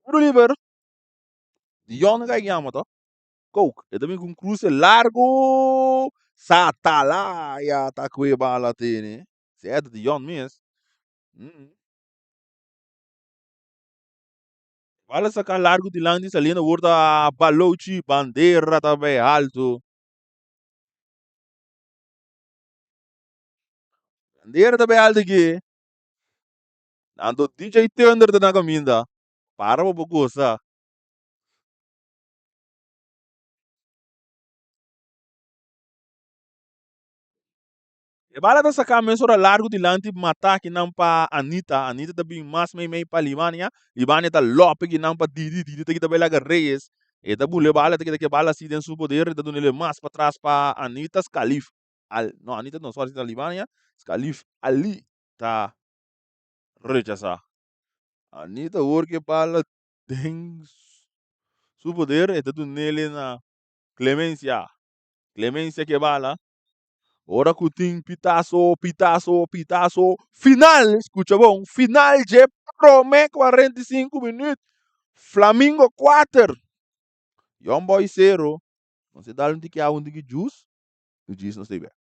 Tiro liber. Dion ka yama to. Coke. E ta bin ku un kruse largu. Satalaya ta kue bala tene. Sierto, Dion mes. Bala saka largu dilanti saliendo awor ta Balochi. Bandera ta bai alto. Bandera ta bai alto aki. Anto DJ Thunder ta na kaminda. Para pa bo gosa. E bala ta saká mesora largu dilanti mata kinan pa Anita. Anita ta bin mas meimei pa Libania. Libania ta lòpi kinan pa Didi. Didi ta kita bai laga Reyes. E ta bula e bala, ta kita ki e bala si den su poder. E ta dun'el mas patras pa Anita. Scalif Al, no Anita no, sorry, ta Libania. Scalif Ali ta rechasá. Anita awor ku e bala den su poder e ta dun'el na Clemencia. Clemencia ke bala. Ora ku tin pitaso, pitaso, pitaso final, skucha bon, final dje prome 45 minüt. Flamingo kuater, Young Boys sero. Nos e dal un tiki awa, un tiki jus, i djis nos ta bek.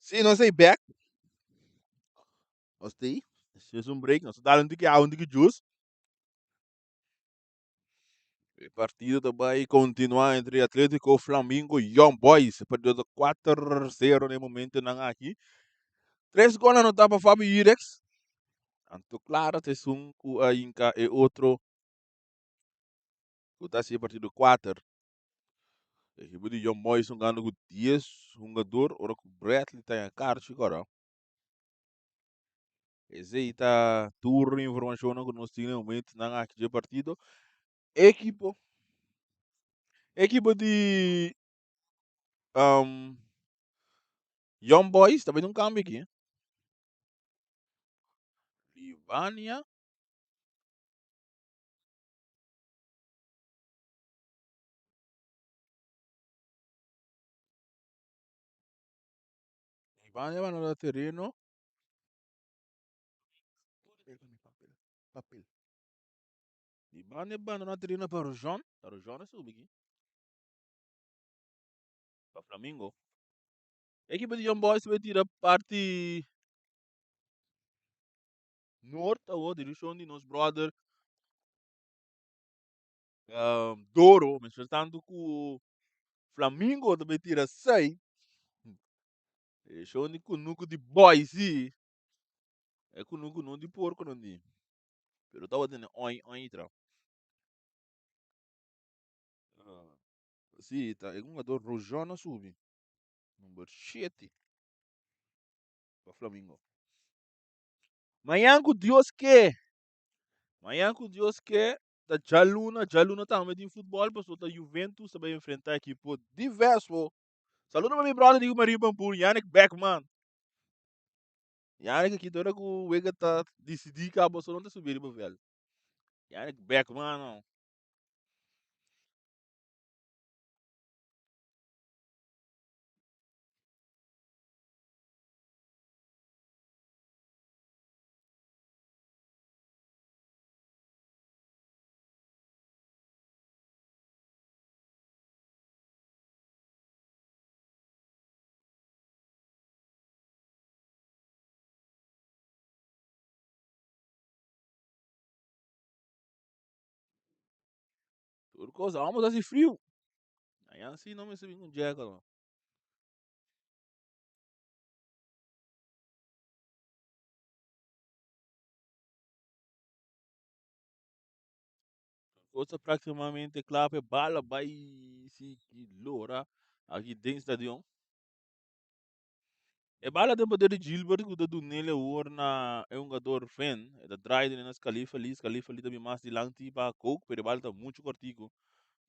Sí, nos ei bek. Nos tei. Es un break. Nos ta dal un tiki awa, un tiki juice. E partido ta bai continua entre Atletico Flamingo y Young Boys. E partido ta 4-0 na e momentonan aki. Tres gol anotá pa Fabio Irex. Anto Clara ta esun ku a hinka e otro ku ta hasi e partido 4. Ekipo di Young Boys hungando ku 10 hungador ora ku Bradley ta en karchi kora. Esei ta tur informashonnan ku nos tin na e momentonan aki dje partido. Ekipo ekipo di um, Young Boys ta un kambio aki. Livania Livania bandoná tereno. Papel. Livania bandoná tereno pa Rojon. Ta Rojon a subi aki. Pa Flamingo. Ekipo di Young Boys bai tira parti noord awor, direccion di nos brother Doro, mientras tanto ku Flamingo ta bai tira zuid. Direccion di kunuku di boys si. E kunuku no di porco no di. Pero tabata tene oi oi tra. Si, ta e hungador Rojon a subi. Number 7 pa Flamingo. Mañan ku Dios ke. Mañan ku Dios ke ta djaluna, djaluna tambe tin futbol pasobra ta Juventus ta bai enfrenta ekipo diverso. Saludo pa mi brother di Marie Pampur, Yannick Beckman. Yannick aki ora ku wega ta disidí kaba so no ta subi riba veld. Yannick Beckman no. Tur cosa, vamos haci frio. Allá sí no me se un jacket. No. Cosa prácticamente klape bala bai si lora aki den stadion. E bala den poder di Gilbert ku ta dunele awor na e hungador Fenn. E ta draai den na Scalifa Lee. Scalifa Lee ta bin mas dilanti pa Kook, pero e bala ta muchu kortiku.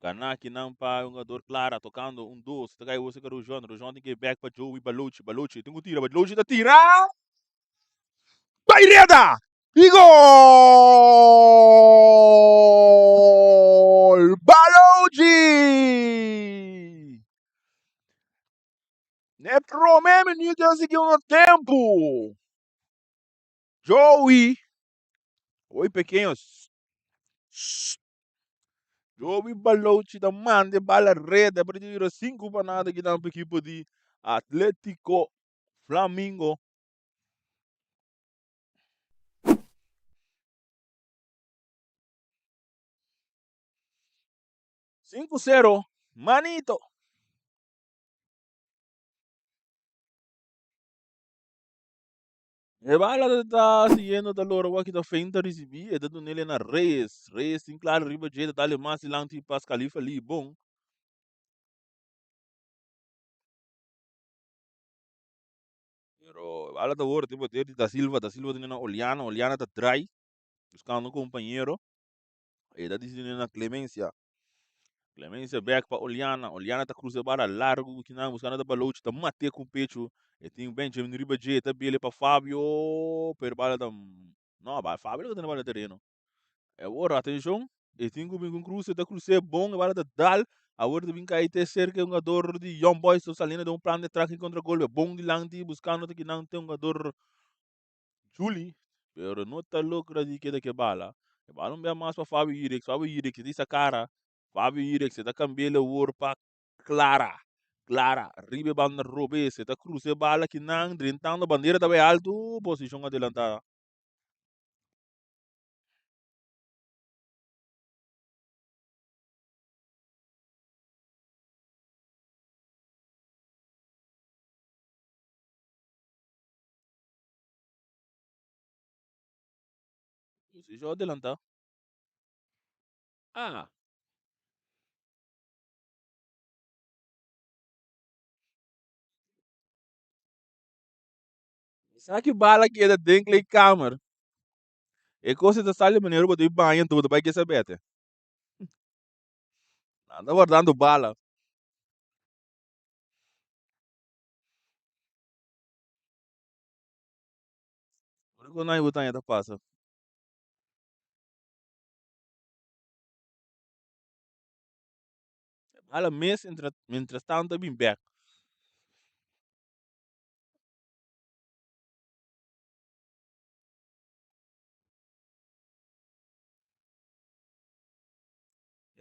Gana akinan pa e hungador Clara tokando un dos. Ta kai awor serka Rojon. Rojon tin ke bek pa Joey Balochi. Balochi tin ku tira. Balochi ta tira! Bai reda! I gol! Balochi! Na e promé minuut den segundo tempu, Joey, oi pequeño, Joey Balochi ta manda e bala reda pa dira 5-0 ki nan pa ekipo di Atletico Flamingo. 5-0, manito. E bala ta siguiendo ta lora wak ta fein ta ricibi e ta dunele na Reyes. Reyes tin claro riba dje ta dale mas dilanti pa Khalifa Lee bon. Pero e bala ta worde poder di Da Silva, Da Silva dune na Oliana, Oliana ta draai buscando un compañero. E ta disi na Clemencia. Clemencia back pa Oliana. Oliana ta cruza bara largo kinan buscando ta Balochi ta mate cu pecho. E tin Benjamin riba dje ta bele pa Fabio pero bala ta no ba Fabio lo tene bala terreno. E awor atencion e tin cu bin cu cruce ta cruce bon e bala ta dal awor ta bin cay te cerca e hungador di Young Boys ta saliendo den un plan de atraque contra golpe bon dilanti buscando ta kinan te hungador Juli, pero no ta logra di keda ke bala. E bala un bia mas pa Fabio Irex. Fabio Irex e ta isa kara. Fabio Irex e ta cambi'el awor pa Clara. Clara riba e banda robes e ta cruza e bala kinan drentando bandera ta bay alto posicion adelanta. Posicion adelanta. Ah. Sa ki bala keda den kleedkamer. E kos ta sali manera bo ta baña anto bo ta bai kesa bete. Nan ta wardando bala. Ora ku nan bo ta pasa. Bala mes mientras tanto a bin bek.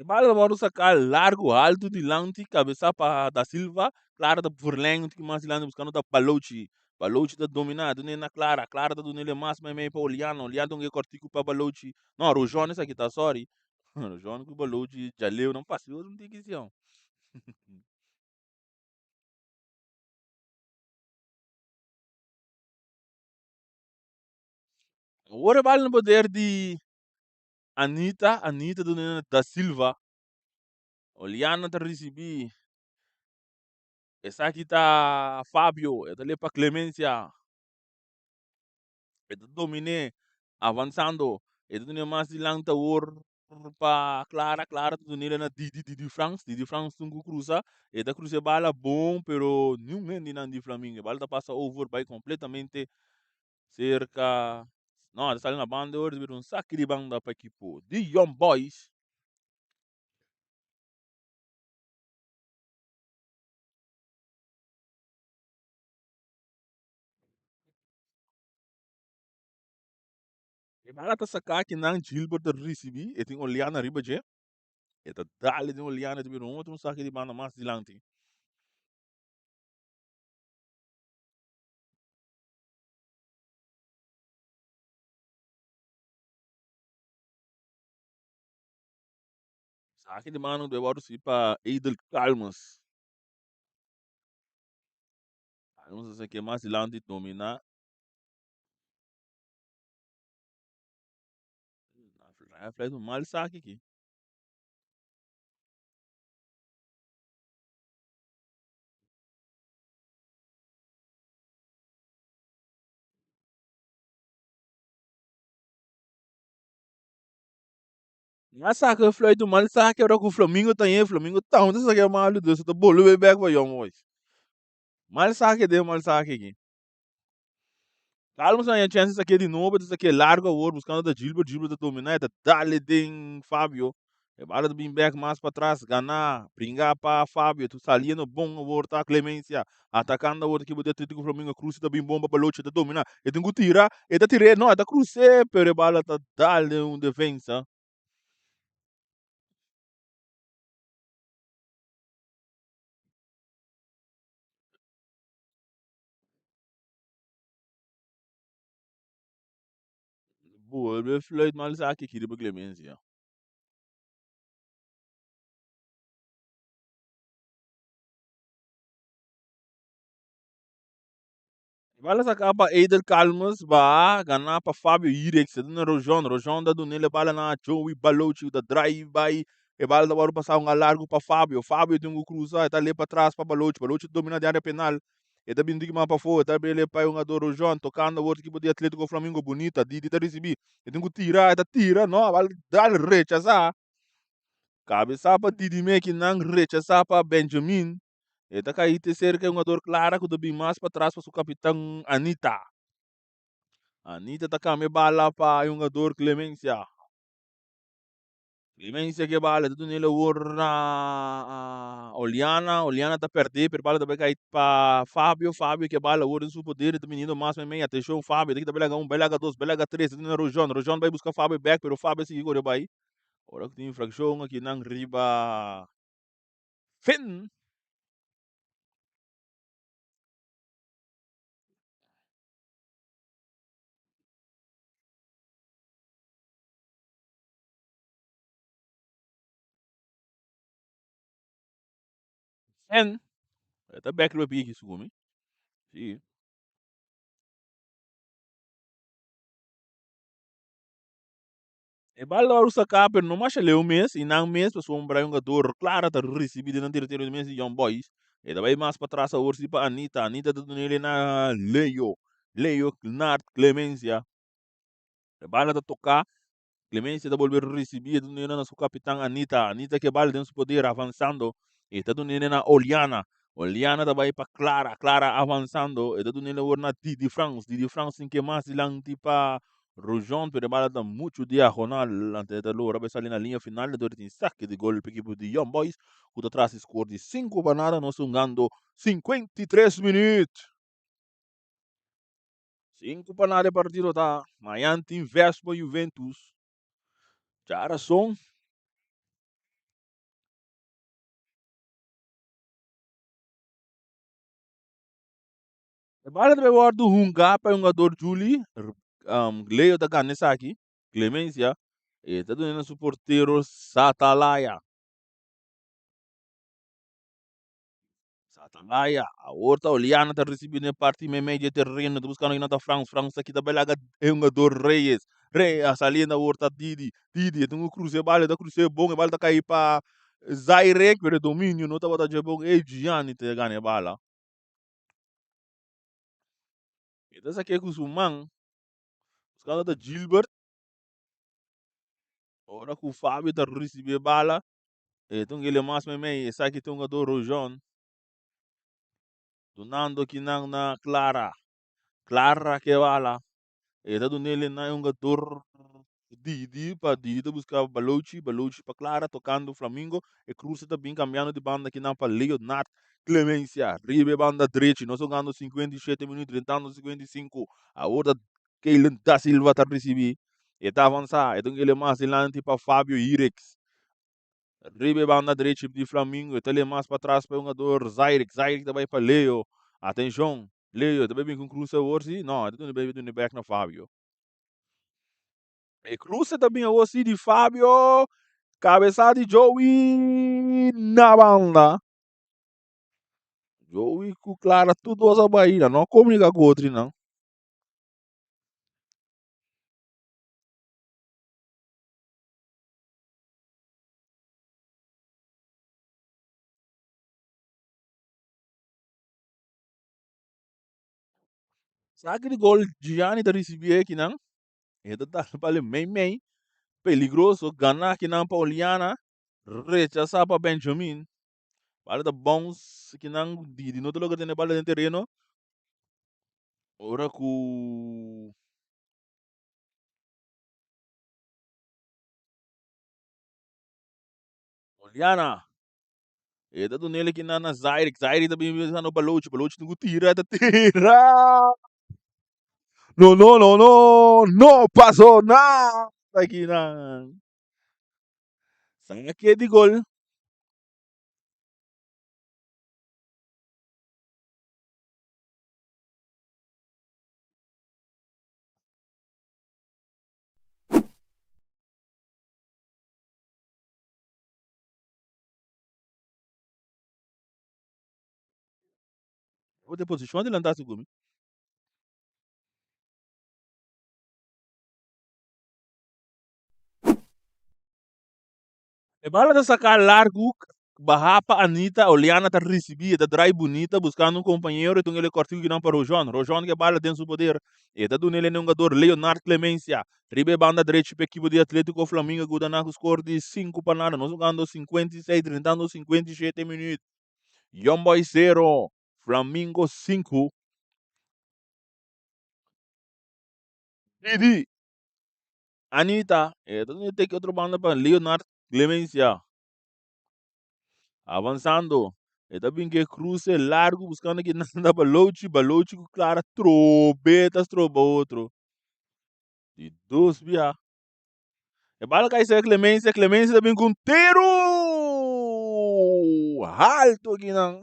E bala ta wòrdu saká largu haltu dilanti kabesá pa Da Silva. Clara ta verlèng un tiki mas dilanti buskando ta Balochi. Balochi ta dominá dun'é na Clara. Clara ta dun'é mas meimei pa Oliano. Oliano ta un ke kòrtiku pa Balochi. No, Rojon esaki ta, sòri. Rojon ku Balochi djaleu nan pasa un tiki sion. Awor e bala na poder di Anita, Anita duna na Da Silva. Oliana ta ricibi. Esaki ta Fabio, e ta le pa Clemencia. E ta domine, avansando. E ta duna mas dilanti awor pa Clara. Clara ta dunele na Didi, Didi Frans. Didi Frans tin cu cruza. E ta cruza e bala bon, pero niun hende nan di Flamingo. E bala ta pasa over, bay completamente Cerca, no, ta sali na banda ora ta bira un saki di banda pa ekipo di Young Boys. E bala ta saka kinan Gilbert ta risibi, e tin Oliana riba dje. E ta dale den Oliana, ta bira un otro saki di banda mas dilanti. Saki di mano debe wòrdu si pa Edel Calmes. Calmes a saki mas dilanti dominá. Fluit un mal saki aki. Nan a saka e fluit un mal saki ora ku Flamingo ta yen, Flamingo tambe ta saka e malu dus ta bolbe bek pa Young Boys. Mal saki den mal saki aki. Calmes a haña chance di saké di nobo, ta saké largo awor buscando ta Gilbert, Gilbert ta domina, e ta dale den Fabio. E bala ta bin bek mas patras, gana, bringa pa Fabio, ta saliendo bon awor ta Clemencia, atacando awor ta ekipo di Atletico Flamingo, Cruz ta bin bon pa Balochi, ta domina, e tin cu tira, e ta tir'é, no, e ta cruz'é, pero e bala ta dal den un defensa. Bolbe fluit mal esaki aki riba Clemencia. Bala saca pa Edel Calmes ba gana pa Fabio Irex e duna Rojon, Rojon ta dun'el e bala na Joey Balochi ta drive bay e bala ta wòrdu pasa un a largu pa Fabio, Fabio tin ku krusa e ta lep patras pa Balochi, Balochi ta domina di area penal e ta bin diki mas pafó e ta bele pa e hungador Rojon tokando awor ekipo di Atletico Flamingo bunita Didi ta risibi e tin ku tira e ta tira no bala dal rechasa. Kabesá pa Didi Meki nan rechasá pa Benjamin. E ta kai te serka e hungador Clara ku ta bin mas patras pa su kapitan Anita. Anita ta kambia bala pa e hungador Clemencia. Clemencia ke bala ta duna el awor na Oliana. Oliana ta pèrdè pero bala ta bai kai pa Fabio. Fabio ke bala awor den su poder e ta biniendo mas meimei. Atenshon Fabio ta kita bai laga un bai laga dos bai laga tres ta duna Rojon. Rojon bai buska Fabio bèk pero Fabio a sigui kore bai. Ora ku tin infrakshon aki nan riba Finn. En, e ta bek riba piki segun mi. Si. E bal ta wòrdu saká pero no masha leu mes i nan mes pasobra un hungador Clara ta risibí den nan teritorio mes di Young Boys. E ta bai mas patras awor si pa Anita. Anita ta dun'é na Leo. Leo Nard Clemencia. E bala ta toká. Clemencia ta bolbe risibí e ta dun'é na su kapitan Anita. Anita ke bal den su poder avansando. E ta dun'é na Oliana. Oliana ta bai pa Clara. Clara avansando. E ta dun'é awor na Didi Frans. Didi Frans tin ke mas dilanti pa Rujon, pero e bala ta muchu diagonal. Ante e ta logra bai sali na liña final. Dor tin sake di gol pa ekipo di Young Boys ku ta tras di skor di 5-0. Nos ta hungando 53 minuut. 5-0 e partido ta. Mañan tin Vespa Juventus. Djarason. E bala ta bay wordo hunga pa e hungador Juli. Leo ta gana esaki. Clemencia. E ta duna na su portero Satalaya. Satalaya. Awor ta Oliana ta ricibi den e parti meimei di e terreno. Ta buscando kinan ta Frans. Frans ta kita bay laga e hungador Reyes. Reyes saliendo awor ta Didi. Didi e tin cu cruza e bala. E ta cruza e bon. E bala ta cay pa Zairek. Pero e dominio no tabata dje bon. Ey Gianni ta gana e bala. E ta saké ku su man. Buskando ta Gilbert. Ora ku Fabio ta risibí e bala, e ta un gele mas meimei. Esaki ta hungadó Rojon. Dunando kinan na Clara. Clara ke bala. E ta dun'é na e hungador Didi pa Didi ta buska Balochi, Balochi pa Clara tokando Flamingo. E cruce ta bin cambiando di banda kinan pa Leonard Clemencia. Riba e banda drechi. Nos hungando 57 minuut, drentando 55. Awor ta Keilen da Silva ta ricibi. E ta avansa. E ta un kele mas dilanti pa Fabio Hirex. Riba e banda drechi di Flamingo. E ta le mas patras pa e hungador Zairik. Zairik ta bai pa Leo. Atencion. Leo ta bai bin ku un cruce awor si? No, e ta duna bai duna bek na Fabio. E cruce ta bin awor si di Fabio. Cabeza di Joey na banda. Joey ku Clara tur dos a bai. Nan no a comunica ku otro nan. Saki di gol Gianni ta ricibi ekinan. E ta dal bal mei mei. Peligroso. Gana akinan pa Oliana. Rechasa pa Benjamin. Bala ta bounce kinan Didi no ta logra tene bala den tereno. Ora ku Oliana. E ta dunele kinan na Zaire. Zaire ta bin pensando Balochi. Balochi tin ku tira. Ta tira. No, no, no, no. No pasó nada kinan. Sake di gol. Bo ta posishon adelantá segun mi. E bala ta saká largu, bahá pa Anita, Oliana ta risibí, e ta drai bunita buskando un kompañero, e ta un ele kòrtiku kinan pa Rojon. Rojon ke bala den su poder, e ta duna el hungador Leonard Clemencia. Riba e banda drechi pa ekipo di Atletico Flamingo ku ta na ku skor di 5-0. Nos hungando 56, drentando 57 minüt. Young Boys 0, Flamingo 5. Didi. Anita, e ta duna teki otro banda pa Leonard Clemencia. Avansando, e ta bin ke cruce largo buscando ki nanda Balochi, Balochi ku Clara trobe ta stroba otro. Di dos bia. E bala kai ser Clemencia, Clemencia ta bin ku un tiro alto akinan.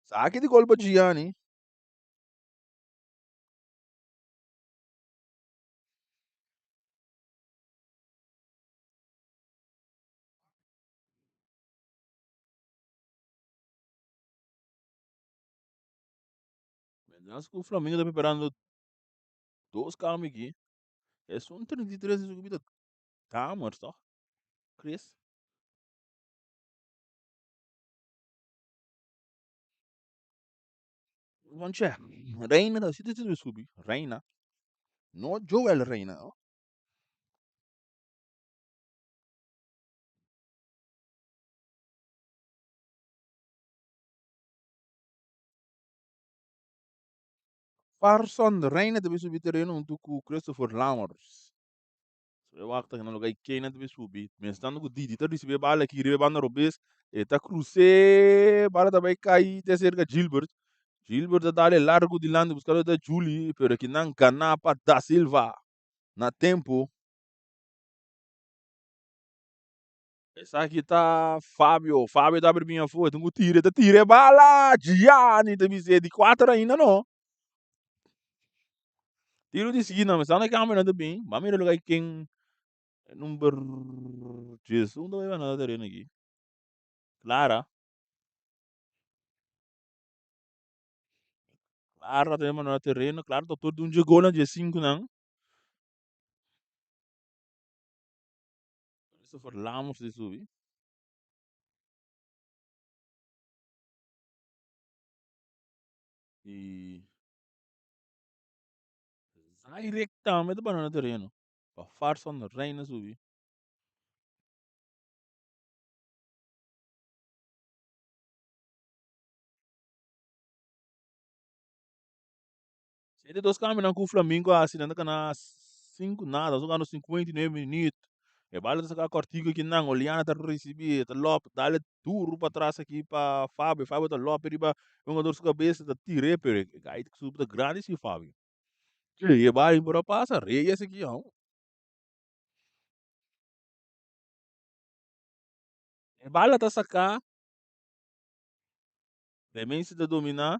Saki di gol pa Gianni. Mientras ku Flamingo ta preparando dos cambio aki. Esun 33 su bida Damers toch? Chris? Want che, Reina ta si te subi. Reina. No Joel Reina. No? Farson Reina ta subi tereno hunto ku Christopher Lammers. So e wakta na lugar Kena ta subi. Mientras ku Didi ta recibe bala aki riba banda robes. E ta cruce bala ta bai cai te cerca Gilbert. Gilbert ta dale largo dilanti buscando ta Julie, pero kinan gana pa Da Silva. Na tempo. Esaki ta Fabio. Fabio ta abri afó. E tira, ta tira bala. Gianni ta bisa di 4 ainda no. Tiro di esquina, mas na câmera também. Mas mira lugar quem número 10. Não vai nada terreno aqui. Clara. Clara também no terreno. Clara doutor de um gol na 5 não. Christopher Lamos de subi. E Zairek tambe ta na terreno. Pa Farson Reina subi. Sete dos cambio ku Flamengo assim, anda na 5 nada, só ganhando 59 minutos. E bala ta saca cortico aqui não, Oliana tá receber, tá lop, dale duro para trás aqui para Fábio, Fábio tá lop riba, jogador sua cabeça tá tire, pero aí que super grande esse Fábio. E bala embora passa, rei esse aqui, ó. E bala tá sacar. Clemência tá dominar.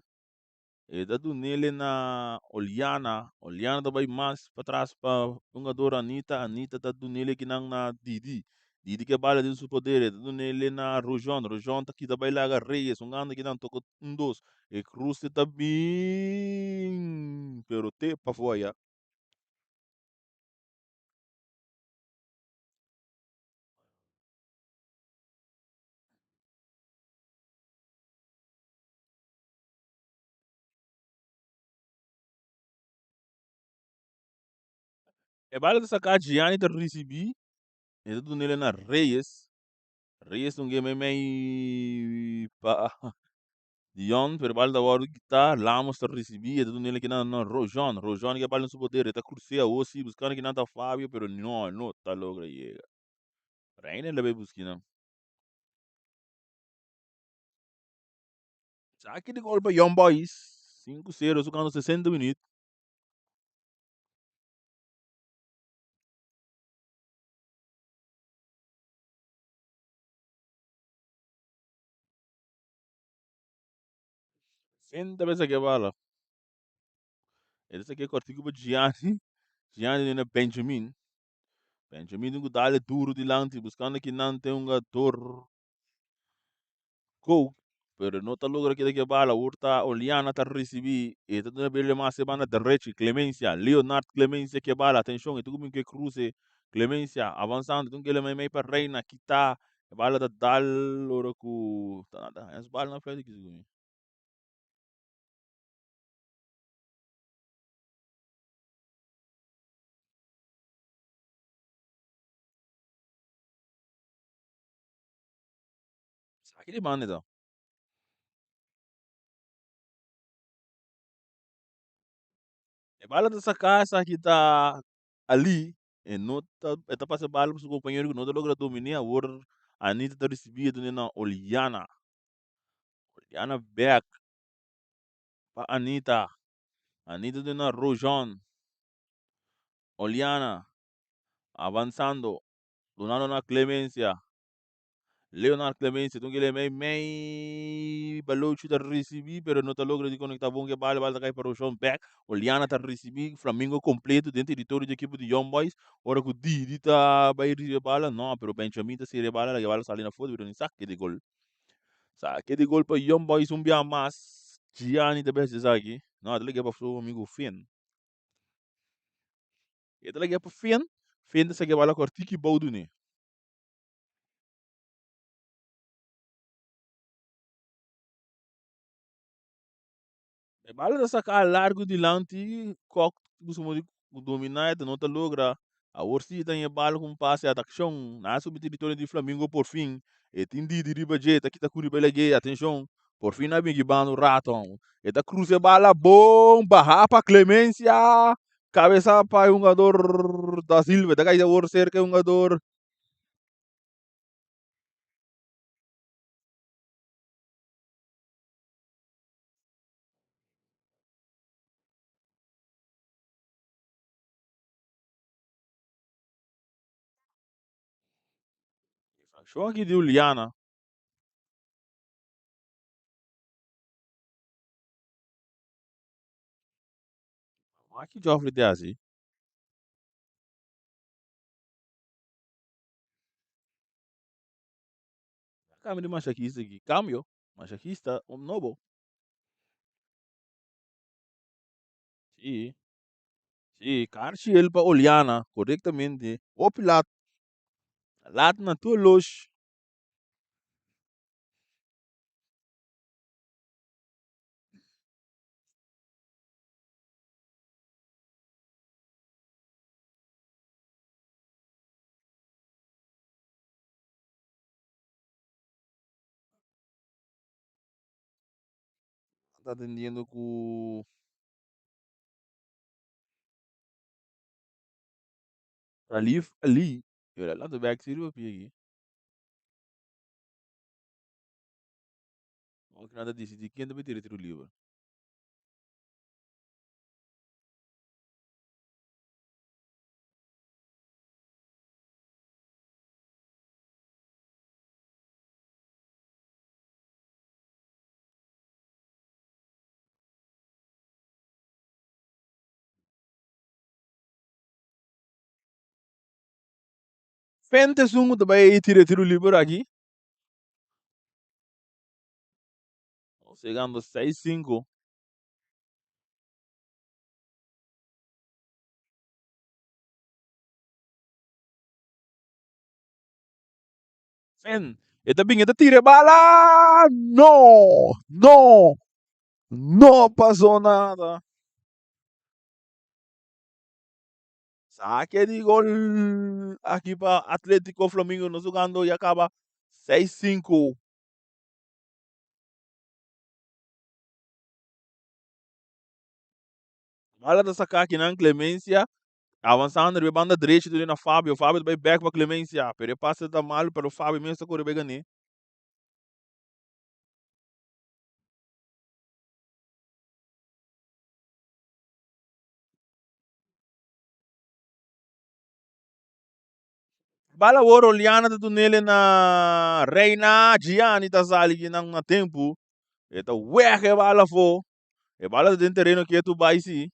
E tá do nele na Oliana. Oliana tá vai mais para trás para jogador Anitta. Anitta tá do nele aqui na, na Didi. Didi que bala dentro do poder. Tá do nele na Rojon. Rojon tá aqui tá vai lá Reyes. Um grande aqui não tocou um dos. E Cruz tá bem. Pero te pa fora. E bala tá sacar Gianni tá recebi. E tá do nele na Reyes. Reyes um game meio pa Dion, pero bala da hora tá Lamos tá recebi, e tá do nele aqui na, na Rojon. Rojon que bala no seu poder, tá cruceia osi buscando aqui na tá Fábio, pero não, não tá logra chega. Reina le buscando. Saque de gol para Young Boys. 5-0, jogando 60 minutos. Senta vezes aqui a bala. Esse aqui é cortico para Gianni. Gianni na Benjamin. Benjamin tem que dar duro dilante, buscando que não tem um jogador. Go. Pero no está logra que bala. Urta Oliana está recebi. E está dando bele mais semana derecha. Clemência. Leonard Clemência que bala. Atenção. E tu como que cruze. Clemência avançando. Tu que ele meio para Reina. Aqui tá. Bala da dal ora ku. Tá nada. Essa bala na frente aqui. Aqui de banda então. E bala da sacar aqui tá ali. E não tá, e tá passando bala para o companheiro que não tá logra dominar. Agora Anitta tá recebendo na Oliana. Oliana back para Anitta. Anitta de na Rojon. Oliana avançando. Donando na Clemência. Leonard Clemência, então ele meio meio Balochi tá recebi, pero não tá logra de conectar bom que bala, bala cai para o chão back. Oliana tá recebi, Flamengo completo dentro do território da equipe de Young Boys. Ora que o Didi tá vai receber bala, não, pero Benjamin tá se bala, a bala sale na foto, pero nem saque de gol. Saque de gol para Young Boys um bia mais. Gianni também se aqui. No, e ta lag'é pa su amigu Finn. E ta lag'é pa Finn, Finn ta saka e bala kòrtiki bou dun'é. E bala ta saka largu dilanti, Kok busca modo di domina e ta no ta logra. Awor si e ta haña e bala ku un pase atakshon na subi teritorio di Flamingo porfin e tin Didi riba dje ta kita ku riba lag'é atenshon porfin a bin gibando raton e ta krusa e bala bon baha pa Clemencia kabesa pa e hungador Da Silva ta kai awor serka e hungador. Infraccion aki di Juliana. Aki Geoffrey te hasi. Cambio di masajista aki. Cambio. Masajista un nobo. Sí. Sí, Carciel pa Oliana, correctamente. Hopi laat. Laat na tur los. Ta atendiendo cu Salif Ali. Yo la lanta bek sirve pi aki. Aunque nan ta decidi ken ta bay tira tiro liber. Fente esun ku ta bai tira e tiru liber aki. Nos yegando 6-5. Fen, e ta bin, e ta tira e bala. No! No! No pasó nada. Saque di gol aki pa Atletico Flamingo. Nos jugando ya caba 6-5. Bala ta saca aki nan Clemencia. Avanzando riba e banda derecho ta na Fabio. Fabio ta bay back pa Clemencia. Pero e pase ta malo pero Fabio mes ta core bay gane. Bala awor Oliana ta dunele na Reina Gianni ta sali ki nan na tempu. E ta weg e bala afo. E bala ta den tereno ketu bai si.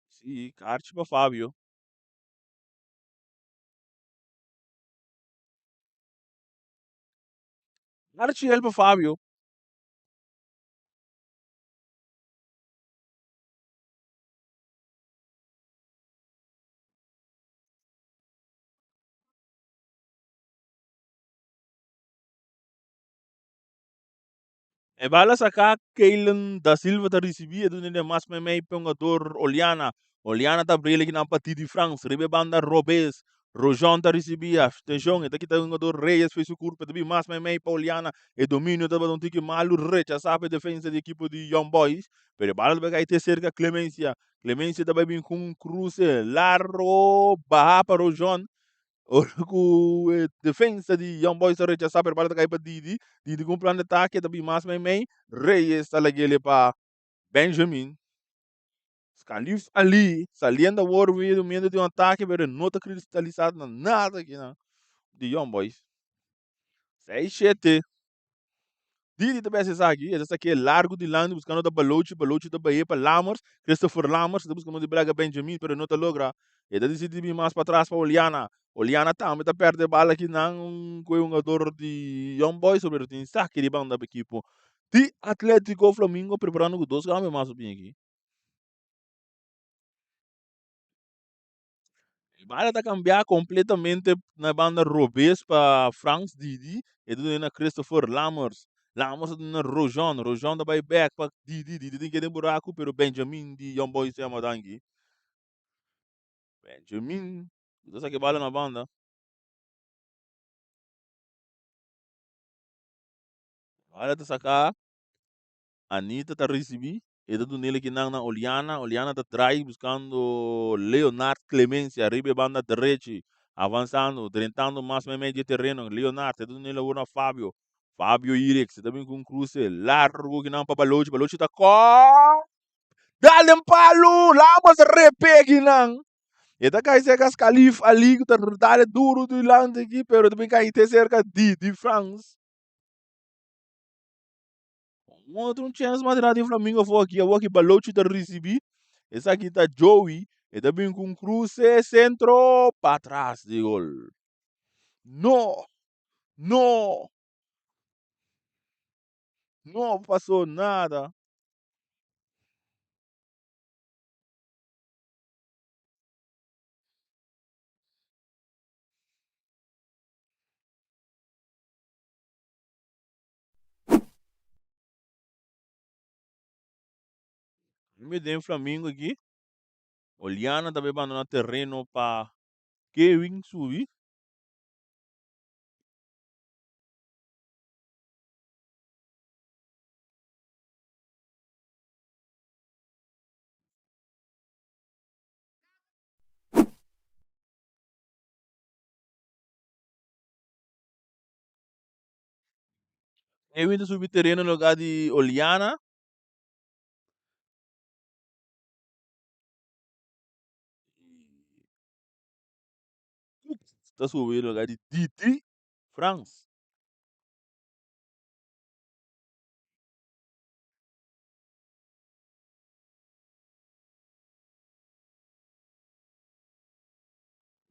Si, karchi pa Fabio. Karchi el pa Fabio. E bala saká, Keylan da Silva ta risibí e duna den mas meimei pa e hungador Oliana. Oliana ta abriel ekinan pa Didi Frans. Riba e banda robes, Rojon ta risibí. Atenshon, e ta kita e hungador Reyes for su kurpa. E ta bin mas meimei pa Oliana. E dominio tabata un tiki malu, rechasá pa e defensa di ekipo di Young Boys. Pero e bala ta bai kai te serka Clemencia. Clemencia ta bai bin ku un kruse largo baha pa Rojon. Ora ku e defensa di Young Boys ta rechasá pero bala ta kai pa Didi. Didi ku un plan di atake ta bin mas meimei. Reyes ta lag'el pa Benjamin. Skalif Ali saliendo awor medio di un atake pero no ta kristalisá na nada akinan di Young Boys. 6-7. Didi ta bes esaki, e ta sak'é largu dilanti buskando ta Balochi, Balochi ta bay'é pa Lammers, Christopher Lammers ta buska modo di braga Benjamin pero no ta logra, e ta disidi bin mas patras pa Oliana. Oliana tambe ta perde bala aki nan ku e hungador di Young Boys pero tin saki di banda pa ekipo di Atletico Flamingo preparando ku dos kambio mas bin aki. E bala ta kambia kompletamente na banda robes pa Frans Didi e ta duna na Christopher Lammers. Lammers ta duna na Rojon, Rojon ta bai bek pa Didi, Didi tin keda den buraku pero Benjamin di Young Boys ta yama danki. Benjamin ta saka e bala na banda. Bala ta saka. Anita ta ricibi. E ta dun'el ekinan na Oliana. Oliana ta draai buscando Leonard Clemencia riba e banda derechi. Avansando, drentando mas meimei di e terreno. Leonard e ta dun'el awor na Fabio. Fabio Irix e ta bin cu un cruce largo kinan pa Balochi. Balochi ta cor. Dal den palu! Lamas repeginan! E ta kai serka Skalif Ali ku ta dale duru dilanti aki, pero ta bin kai te serka Didi Frans. Un otro un chens mas di Flamingo afó aki, awor aki Balochi ta risibí. Esaki ta Joey, e ta bin ku un kruse sentro patras di gol. No! No! No pasó nada. Mi den Flamingo aki. Oliana ta bay bandona terreno pa Kevin subi. Kevin ta subi tereno na lugar di Oliana. Ta subi na lugar di Didi Frans.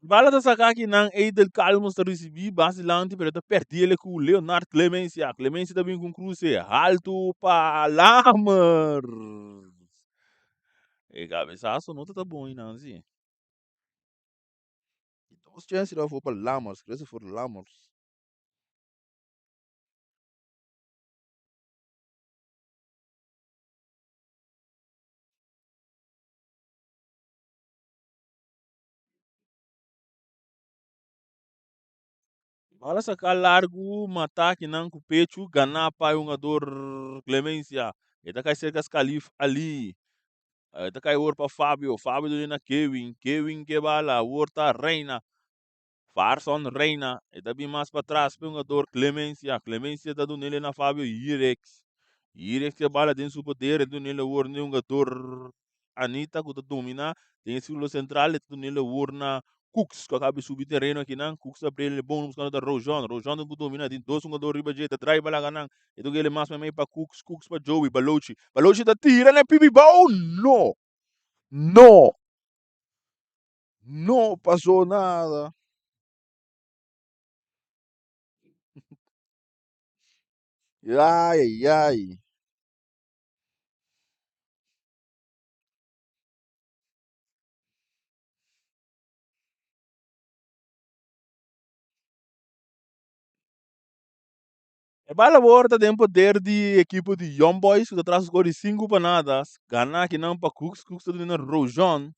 Bala ta saka aki nan Edel Calmos ta risibi bas dilanti pero ta perdi ele ku Leonard Clemencia. Clemencia ta bin ku un kruse haltu pa Lamers. E kabesaso no ta ta bon einan si. Dos chèns ira afó pa Lamers, Christopher Lamers. Bala saká largu, mata kinan ku pechu, ganá pa e hungador Clemencia. E ta kai serka Scalif Ali. E ta kai awor pa Fabio. Fabio duna na Kewin. Kewin ke bala. Awor ta Reina. Farson Reina. E ta bin mas patras pa e hungador Clemencia. Clemencia ta dun'el na Fabio Yirex. Yirex ke bala den su poder. E dun'el awor na e hungador Anita ku ta dominá den e sirkulo sentral. E ta dun'el awor na Cooks ku a kaba di subi tereno akinan. Cooks ta abriel e bon buskando ta Rojon. Rojon ta ku dominá. Tin dos hungador riba dje. Ta drai balaga nan. E toka el mas meimei pa Cooks. Cooks pa Joey Balochi. Balochi ta tira na e pipi bou. No! No! No pasó nada. Ay, ay, ay. E bala awor ta den poder di ekipo di Young Boys ku ta tras skor di 5-0. Gana akinan pa Cooks. Cooks ta duna Rojon.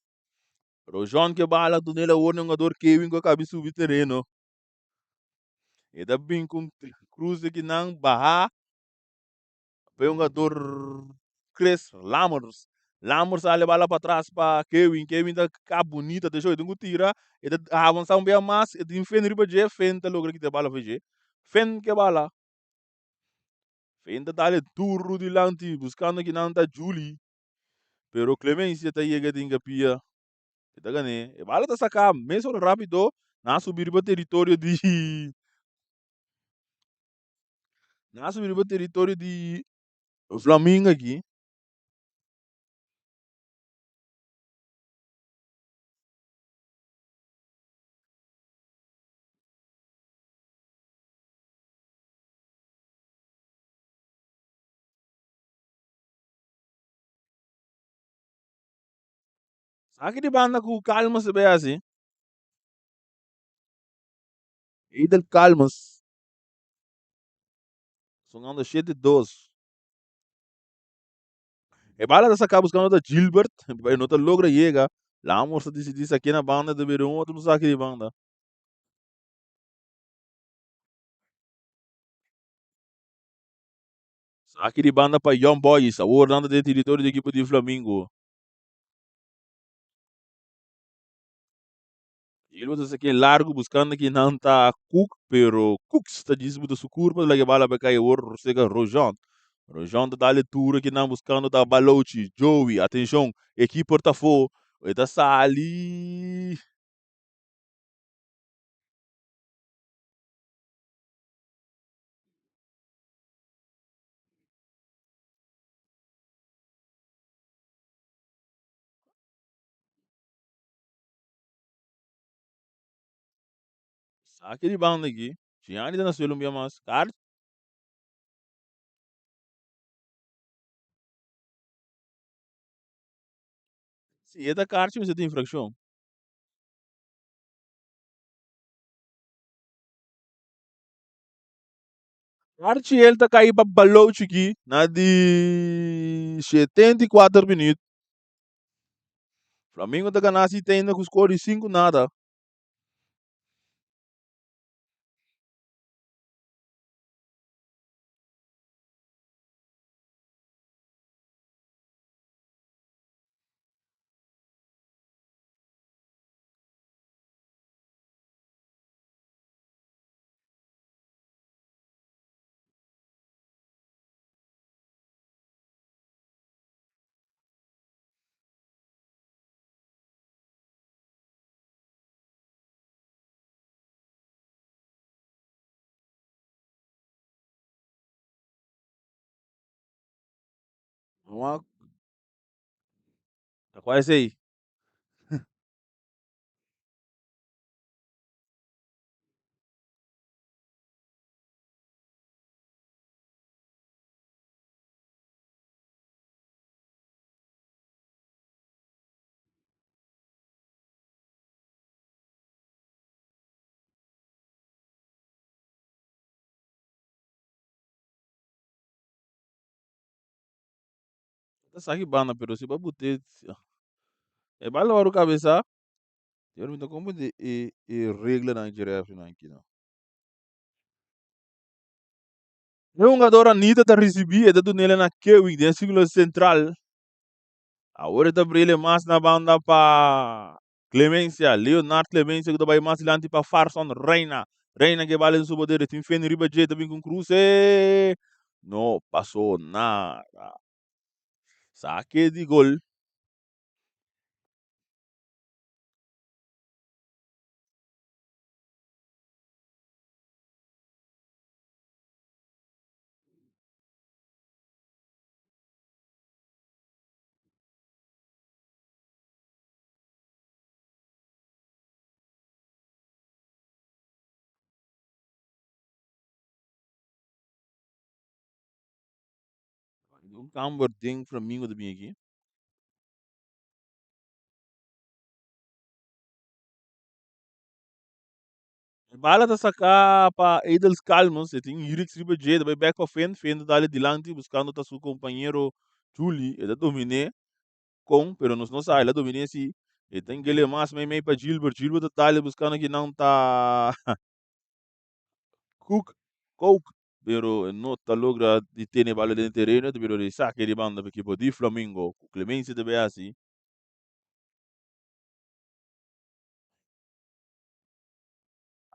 Rojon ke bala dunel awor na hungador Kevin ku a kabi subi tereno. E ta bin ku un krus akinan baha pa e hungador Chris Lammers. Lammers a bala patras pa Kevin. Kevin ta ka bunita te show. E tin ku tira. E ta avansa un bia mas. E tin Finn riba dje. Finn ta logra kita e bala for dje. Finn ke bala. Finn ta dale duru dilanti buskando kinan ta Julie. Pero Clemencia ta yega den kapia. E ta gané. E bala ta saka mesora rapido. Nan a subi riba teritorio di Nan a subi riba teritorio di Flamingo aki. Saki di banda ku Calmes ta bay hasi. Edel Calmes. Songando 7-2. E bala ta saká buskando ta Gilbert, pero no ta logra yega. Lamos ta disidí saké na banda ta bira un otro saki di banda. Saki di banda pa Young Boys. Awor nan ta den teritorio di ekipo di Flamingo. Gilbert ta saké largo buskando ki nan ta Cook, pero Cooks ta djis buta su kurpa ta laga e bala bai kai awor seka Rojon. Rojon ta dal e tura ki nan buskando ta Balochi, Joey, atenshon, e keeper ta afó, e ta sali. Saki di banda aki. Gianni ta na suelo un bia mas. Kar. Si e ta karchi mester ta infrakshon. Archiel ta kai pa balou chiki na di 74 minuut. Flamingo ta gana si tenda ku skor di 5-0. Wak. Ta kua esei? Ta saki banda pero si bo a bute e bal wòrdu kabesá. Yo mi ta komprende e e reglanan dje refrinan aki no. E hungador Anita ta risibí e ta dun'el na Kewin den sirkulo sentral. Awor e ta bril'e mas na banda pa Clemencia. Leonard Clemencia ku ta bai mas dilanti pa Farson Reina. Reina ke bal den su poder. E tin Feni riba dje. Ta bin ku un kruse. No pasó nada. Sake di gol. Un kamber den Flamingo ta bin aki. E bala ta saká pa Edels Calmes, e tin Yurix riba dje, ta bai bek pa Finn, Finn ta dale dilanti buskando ta su kompañero Juli, e ta dominé kon, pero nos no sa, el a dominé si, e ta ingele mas meimei pa Gilbert, Gilbert ta dale buskando kinan ta Cook, Coke, pero e no ta logra di tene e bala den tereno, ta bira di sake di banda pa ekipo di Flamingo, ku Clemencia ta bai hasi.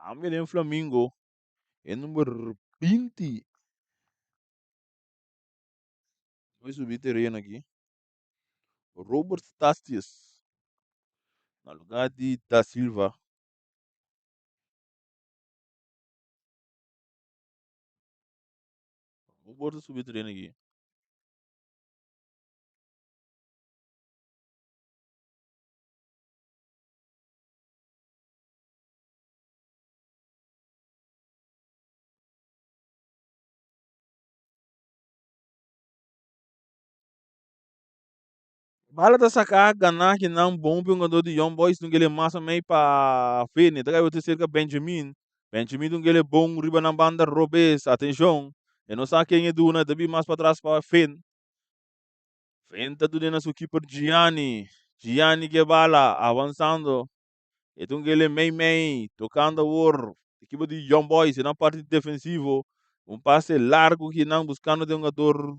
Cambio den Flamingo, e number 20. Voy subi tereno aki. Robert Tastius. Na lugar di Da Silva. Robert ta subi tereno aki. Bala ta saká ganá kinan bon pa e hungadó di Young Boys dun kele mas a mei pa Fene. Ta kai wete serka Benjamin. Benjamin dun kele bon riba nan banda robes. Atenshon, e no sa ken e duna, e ta bin mas patras pa Fen. Fen ta duna na su keeper Gianni. Gianni ke bala avansando. E ta un kele mei mei tokando awor ekipo di Young Boys e nan parti defensivo. Un pase largo kinan buskando den hungador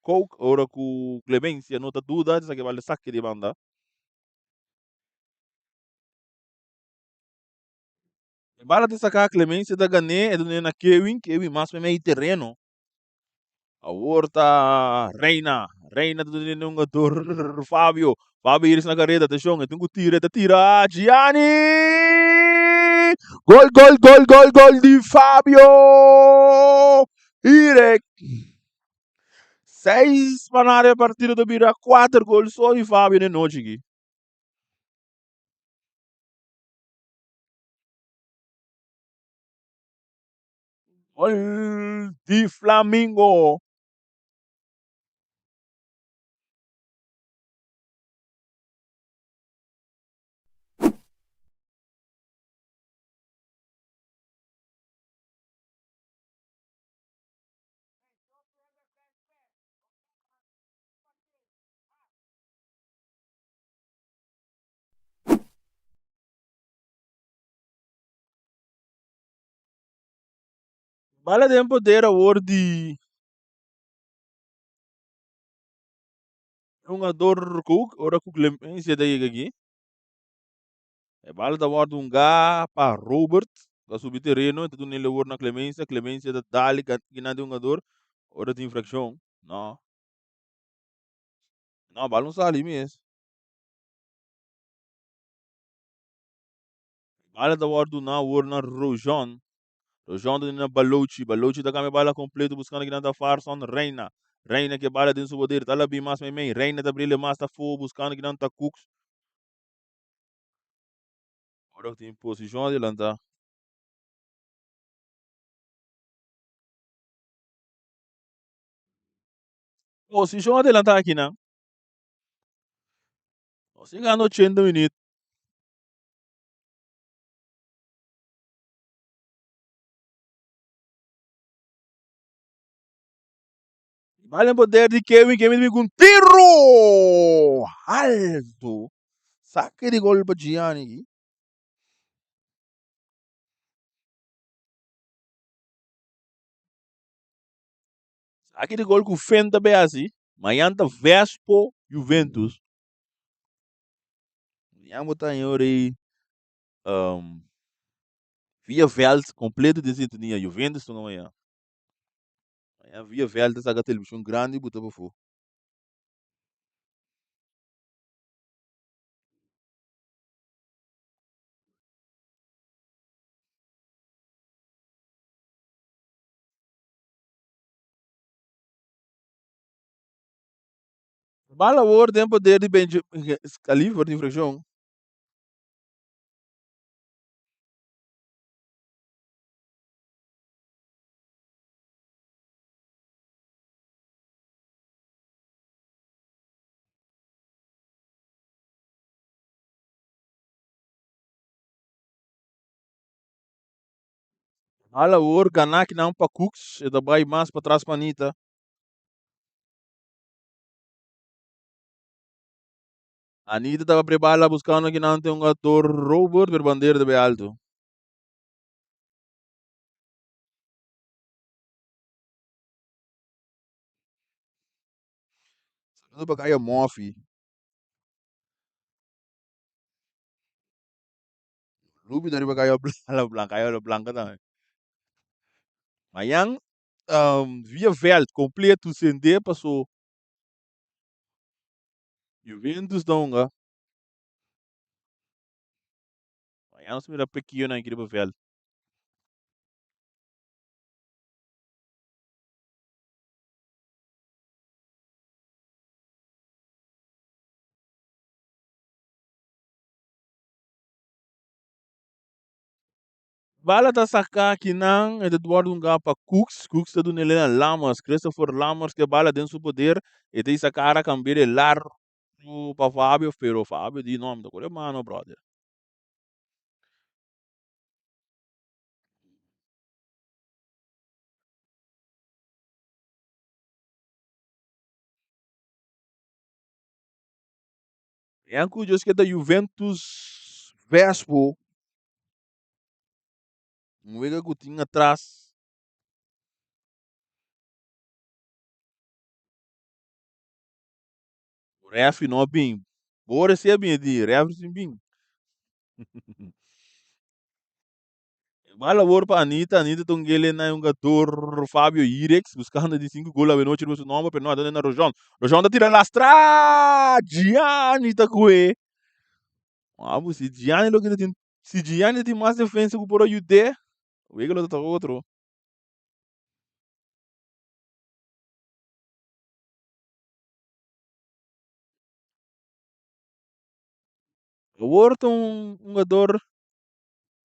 Coke ora ku Clemencia no ta duda esaki bal saki di banda. E bala ta saka Clemencia ta gané e ta duna na Kewin, Kewin mas mei tereno. Awor ta Reina, Reina ta duna na hungador Fabio, Fabio iris na kareda, atenshon e tin ku tira, e ta tira Gianni! Gol gol gol gol gol di Fabio Irek! Seis pa nada e partido ta bira kuater gol so di Fabio den nochi aki. Gol di Flamingo. Bala den poder awor di hungador Cook ora ku Clemencia ta yega aki. E bala ta wòrdu hungá pa Robert ta subi tereno e ta duna el awor na Clemencia, Clemencia ta dal gina di hungador ora tin infrakshon no no bala no sali mes. Bala ta wòrdu duna awor na Rojon, Rojon ta duna na Balochi, Balochi ta kambia bala kompleto buskando kinan ta Farson Reina, Reina ke bala den su poder ta labi mas meimei, Reina ta brilha mas ta afó buskando kinan ta Cooks. Ora ku tin posishon adelantá. Posishon adelantá akinan. Nos yegando 80 minüt. Bal en poder di Kevin, Kevin ta bin ku un tiro alto. Sake di gol pa Gianni aki. Sake di gol ku Fen ta bay hasi. Mañan ta Vespo Juventus. Mañan bo ta haña ora um, via veld completo den sintonia. Juventus tunga mañan. Mañan via veld ta saka televishon grandi buta pafó. Bal awor den poder di Benjamin Khalifa di infraccion. Bal awor gana kinan pa Cooks, e ta bai mas patras pa Anita. Anita taba prebala buscando kinan te hungador Robert, pero bandera ta bai alto. Saludo pa Kaya Murphy. Lupi ta riba Kaya Blanca, Kaya Blanca tambe. Mañan via veld completo sende paso Juventus ta hunga. Mañan nos mira pekionan aki riba veld. Bala ta saka akinan, e ta wòrdu hungá pa Cooks. Cooks ta duna el na Lammers. Christopher Lammers ke bala den su poder. E ta hisa kara kambia de lar. Pa Fabio, pero Fabio di no, mi ta kore mano, brother. Yan ku just keda Juventus Vespo. Un wega ku tin atras. Refri no bin. Bo rece bin di refri sin bin. Mal labor pa Anita. Anita ta un gele na un jugador Fabio Irex buscando di 5 gol avenochi riba su nomber, pero no a na Rojon. Rojon ta tira lastra! Gianni ta kue. Abo si Gianni lo kita tin si Gianni tin mas defensa ku por ayud'é, wega lo ta otro. Awor ta un jugador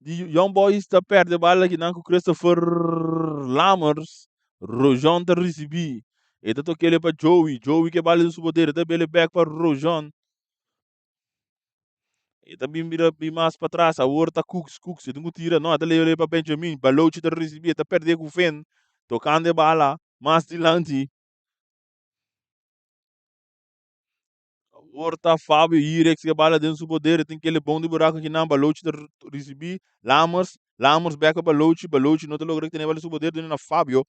di Young Boys ta perde bala kinan ku Christopher Lammers. Rojon ta risibi. E ta tokele pa Joey. Joey ke bala den su poder. E ta bele back pa Rojon. E ta bin bira bin mas pa tras. Awor ta Cooks. Cooks e tin ku tira. No, e ta leve pa Benjamin. Balochi ta risibi. E ta perde ku Finn. Tokando e bala mas dilanti. Awor ta Fabio Irex ke bala den su poder. E tin kele bon di buraco kinan. Balochi ta risibi. Lammers. Lammers back pa Balochi. Balochi no ta logra tene bala den su poder. Duna na Fabio.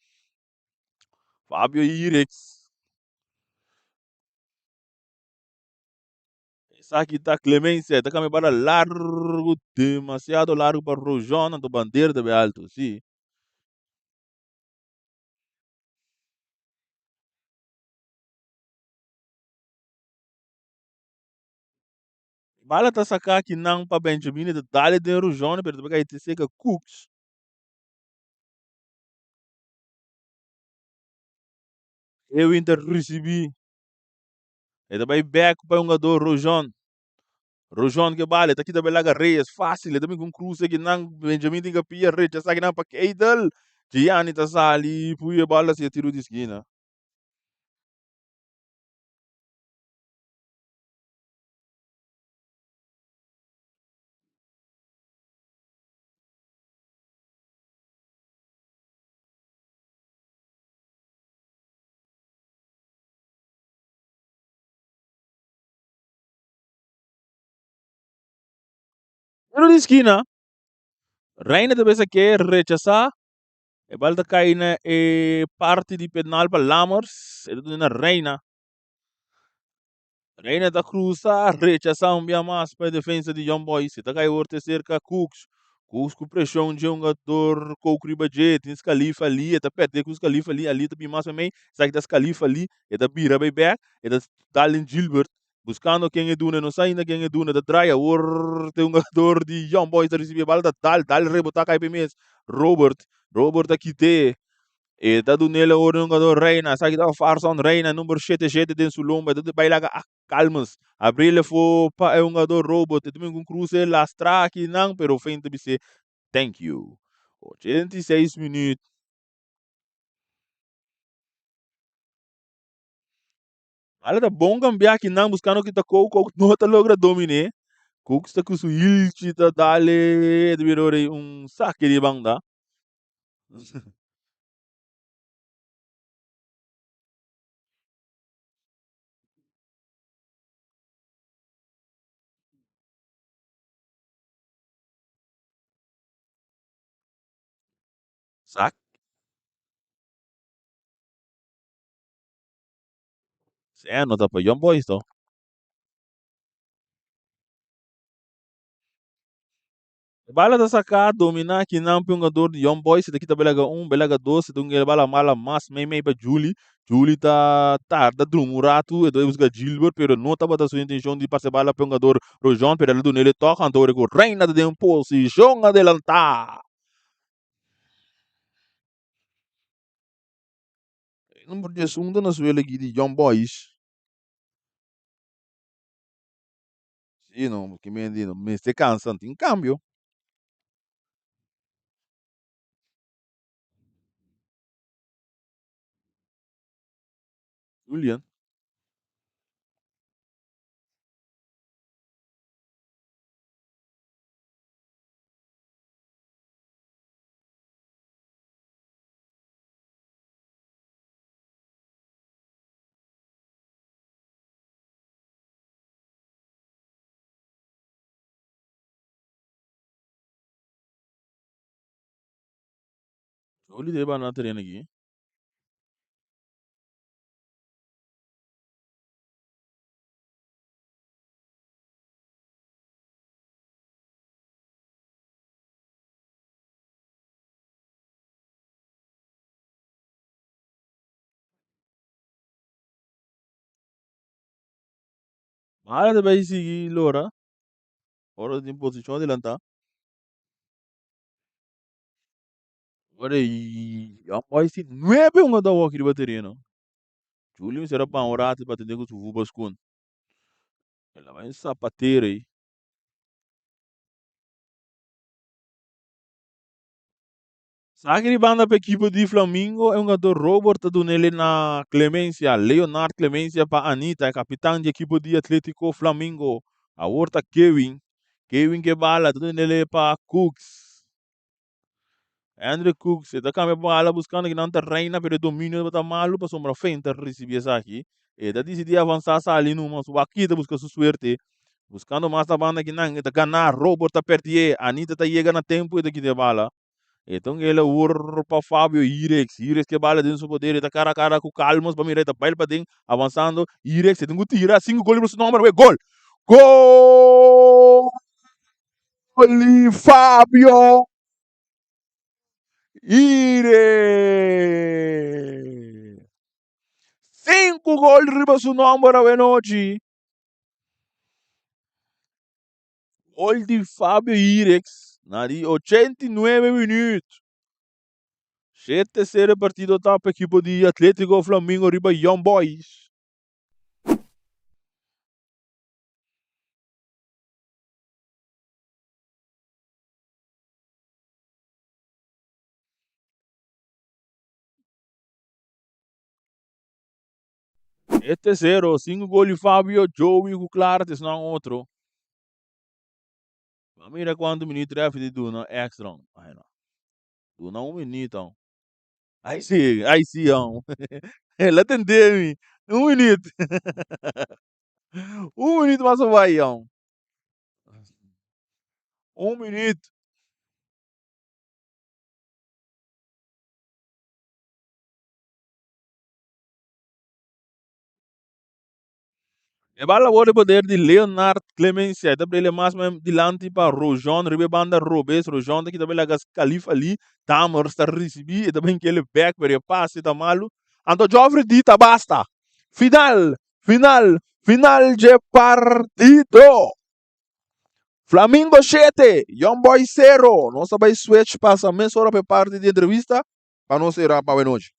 Fabio Irex. Esaki ta Clemencia. Ta cambia bala largo. Demasiado largo pa Rojon. Anto bandera ta bay alto. Si. Bala ta saca kinan pa Benjamin. E ta dale den Rojon. Pero ta bay cay cerca Cooks. Ewin ta ricibi. E ta bai bek pa e hungador Rojon. Rojon ke bala, e ta kita belaga Reyes fácil. E ta bin ku un cruce kinan Benjamin tin ke pia rechasa kinan pa Keidel. Gianni ta sali pui e bala hacia tiro di skina. Tiro di skina. Reina ta besa ke rechasá. E bal ta kai na e parti di penal pa Lammers. E ta duna na Reina. Reina ta cruza, rechasa un bia mas pa e defensa di Young Boys. E ta kai awor te cerca Cooks. Cooks cu presion dje hungador Coke riba dje. Tin Scalifa ali, e ta perde cu Scalifa ali. Ali ta bin mas pa mei. Esaki ta Scalifa ali. E ta bira bay back. E ta dal den Gilbert. Buscando ken e duna. E no sa ainda ken e duna. E ta draai awor te hungador di Young Boys ta ricibi e bal. Ta dal, dal rebota kai pa e mes. Robert. Robert ta kite. E ta dun'el awor un hungador Reina. Esaki ta Farson Reina, number shete shete den su lomba. E ta bai laga ah, calmes. Abril e fo pa e hungador Robot. E ta bin ku un cruce lastra akinan, pero Fein ta bis'é thank you. 86 minuut. Ala ta bon cambia akinan buscando kita Coke. Coke no ta logra dominé. Coke sta ku su hilchi ta dale. E ta bira ora un sake di banda. Sak. Sea no ta pa Young Boys to. E bala ta saká, dominá kinan p'e hungador di Young Boys. E ta kita belaga un, belaga dos. E ta hunga e bala mala mas mei mei pa Juli. Juli ta tarda drumi un ratu. E ta bai buska Gilbert, pero no tabata su intenshon di pasa e bala p'e hungador Rojon. Pero el a duna el e tòk, anto ora ku Reina ta den posishon adelantá. E number 11 ta na suela aki di Young Boys. Sí, no, ki men di no mester cansa, no tin cambio. Julian. Joli debe anda tereno aki. Mara ta bay sigui lora. Ora tin posicion adelanta. Ora Young Boys tin nuebe hungador awor aki riba tereno. Julio mester a ban un rato pa atende ku su voetbalschoen. El a bai un zapatero ei. Saki di banda pa ekipo di Flamingo e hungador Robert ta dunele na Clemencia. Leonard Clemencia pa Anita, e kapitan di ekipo di Atletico Flamingo. Awor ta Kewin. Kewin ke bala ta dunele pa Cooks. Andre Cooks e ta kambia bala buskando kinan ta reina pero e dominio tabata malu pasobra Fein ta risibi esaki. E ta disidí avansá sali numa su aki ta buska su suerte. Buskando mas na banda kinan e ta gana Robert ta pèrdie. Anita ta yega na tempu e ta kita e bala. E ta un el awor pa Fabio Irex. Irex ke bala den su poder e ta kara kara ku Calmos pa mira e ta bail paden avansando. Irex e tin ku tira sinku gol riba su nomber wee gol! Gol di Fabio Irex! Sinku gol riba su nomber awenochi. Gol di Fabio Irex na di 89 minuut. 7-0 partido ta pa ekipo di Atletico Flamingo riba Young Boys. E tercero, 5 gol di Fabio, Joey ku Clara te snan otro. Ba mira cuanto minuut ref di duna extra. Ay no. Duna un minuut. Ay si, ay si. El a tende mi. Un minuut. Un minuut mas bay. Un minuut. E bala worde poder di Leonard Clemencia. E ta brele mas men dilanti pa Rojon riba e banda robes. Rojon ta kita bela gas Kalif Ali. Damers ta ricibi. E ta ben kele back pero e pase ta malu. Anto Geoffrey di ta basta. Final! Final! Final dje partido! Flamingo 7, Young Boys 0. Nos ta bai switch pasa mesora pa e parti di entrevista pa nos sera pa awenochi.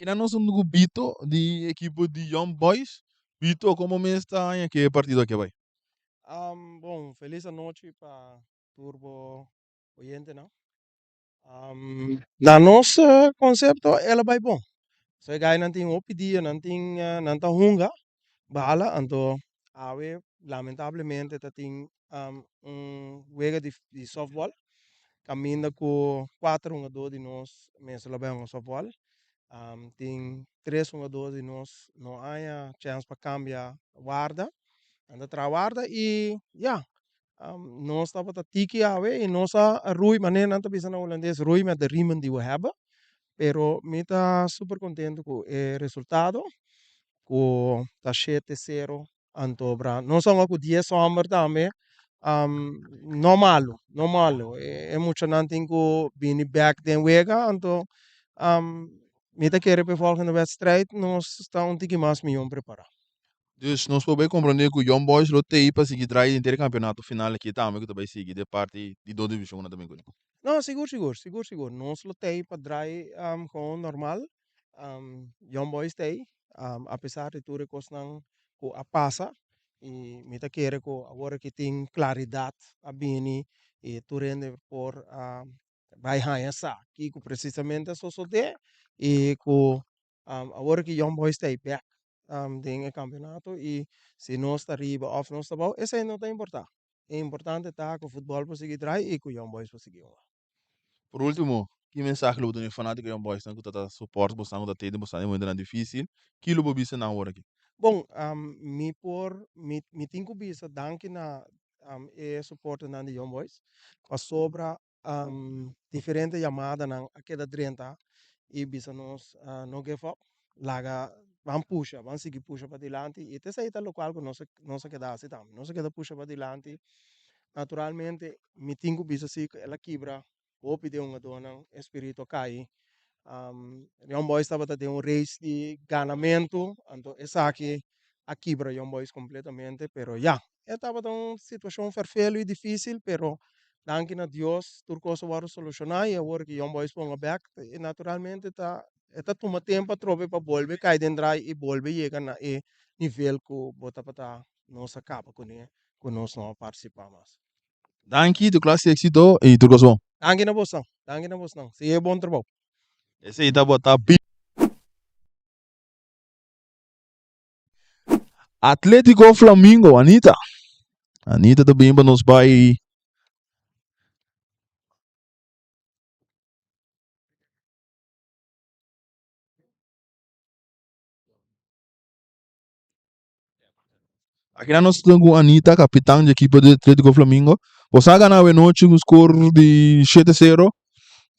Akinan nos un ku Bito di ekipo di Young Boys. Bito, komo mes ta haña ke e partido aki a bai? Bon, felis anochi pa tur bo oyentenan. Na nos konsepto el a bai bon. So e gainan tin hopi dia nan tin nan ta hunga bala anto awe lamentablemente ta tin un wega di softball kaminda ku kuater hungadó di nos mester lo bai hunga softball. Tin tres hungadó di nos no haña chèns pa kambia warda. Nan ta traha warda i ya, nos tabata tiki awe i nos a rui, manera nan ta bisa na hulandes, rui met de riemen die we hebben. Pero mi ta super kontentu ku e resultado ku ta shete sero anto bra. Nos a hunga ku dies hòmber tambe, no malu, no malu. E muchanan tin ku bini bèk den wega, anto mi ta kere pa e volgende wedstrijd nos ta un tiki mas mihó prepará. Dus nos por bay comprende cu Young Boys lo tey pa sigui draai henter e campeonato final aki tambe cu ta bay sigui den parti di dos division cu nan ta bin cune. No, sigur sigur, sigur sigur. Nos lo tey pa draai gewoon normal. Young Boys tey, a pesar di tur e cosnan cu a pasa y mi ta kere cu awor aki tin claridad a bini y tur hende por bay haña sa kico precisamente a sosode y cu awor aki Young Boys tey bek den e kampeonato i si nos ta riba òf nos ta abou esei no ta importá. E importante ta ku futbòl por sigui drai i ku Young Boys por sigui hunga. Por último, ki mensahe lo bo duna e fanátiko Young Boys nan ku ta ta sopòrt boso nan ku ta tene boso nan den momentonan difísil? Ki lo bo bisa nan awor aki? Bon, mi por mi mi tin ku bisa danki na e soportenan di Young Boys pasobra Diferente yamadanan a keda drenta i bisa nos no give up, laga ban pusha, ban sigui pusha padilanti i t'esei ta lokual ku nos nos a keda hasi tambe, nos a keda pusha padilanti. Naturalmente mi tin ku bisa si ku el a kibra hopi di e hungadónan, e spiritu a kai. Young Boys tabata den un race di ganamentu, anto esaki a kibra Young Boys completamente, pero ya, e tabata un situacion ferfelu y dificil, pero danki na Dios tur cos a wordo soluciona y awor cu Young Boys ponga bek, y naturalmente ta e ta tuma tempo atrobe pa bolbe cay den draai y bolbe yega na e nivel cu bo tabata nos a caba cune cu nos no a participa mas. Danki, tur clase di exito y tur cos bon. Danki na bosnan, danki na bosnan, sigui e bon trabou. Esey tabata. Atletico Flamingo, Anita. Anita ta bin pa nos bai. Aki nan nos tin ku Anita, kapitan di ekipo di Atletico Flamingo. Boso a gana awe nochi ku skor di shete sero.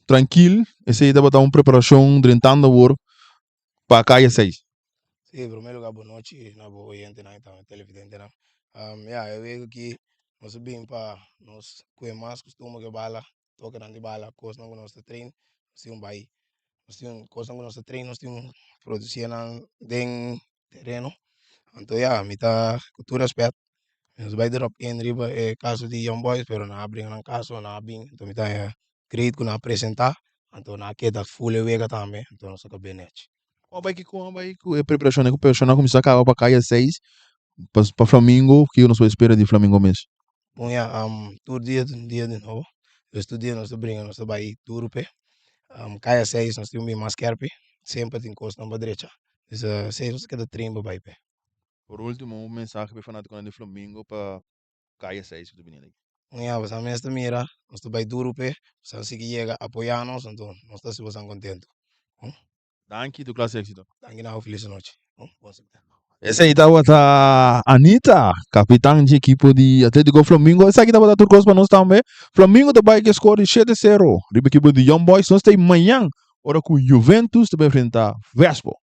Trankil, esei tabata un preparashon drentando awor pa Kaya seis. Sí, en primer lugar, bon nochi na bo oyentenan y tambe televidentenan. Ya, e wega aki nos a bin pa nos kue mas kustumber ku e bala, tokenan di bala, kosnan ku nos ta train, nos tin un bai, nos tin kosnan ku nos ta train, nos tin un produsí nan den tereno. Anto ya, mi ta ku tur rèspèt, mi no ta bai drop in riba e kaso di Young Boys, pero nan a bringa nan kaso, nan a bin, anto mi ta haña great ku nan a presentá, anto nan a keda ful e wega tambe, anto nos a kab'é nèchi. Kon a bai ki kon a bai ku e preparashon? E preparashon a kuminsá kaba pa kaya seis pa pa Flamingo, kiko nos por espera di Flamingo mes? Bon ya, tur dia ta un dia di nobo, dus tur dia nos ta bringa, nos ta bai duru p'e. Kaya seis nos tin un bin mas skèrpi, semper tin kosnan pa drecha, dus seis nos ta keda train pa bai p'e. Por ultimo, un mensahe pa e fanatikonan di Flamingo pa kaya seis ku ta bini aki. Un ya, boso mes ta mira, nos ta bai duru p'e, boso sigui yega apoyá nos, anto nos ta hasi boso kontentu. Danki, tur klas éksito. Danki na bo, felis anochi. Bon suerte. Esei tabata Anita, kapitan dje ekipo di Atletico Flamingo. Esaki tabata tur kos pa nos tambe. Flamingo ta bai ku e skor di shete sero riba ekipo di Young Boys. Nos ta ei mañan ora ku Juventus ta bai enfrenta Vespo.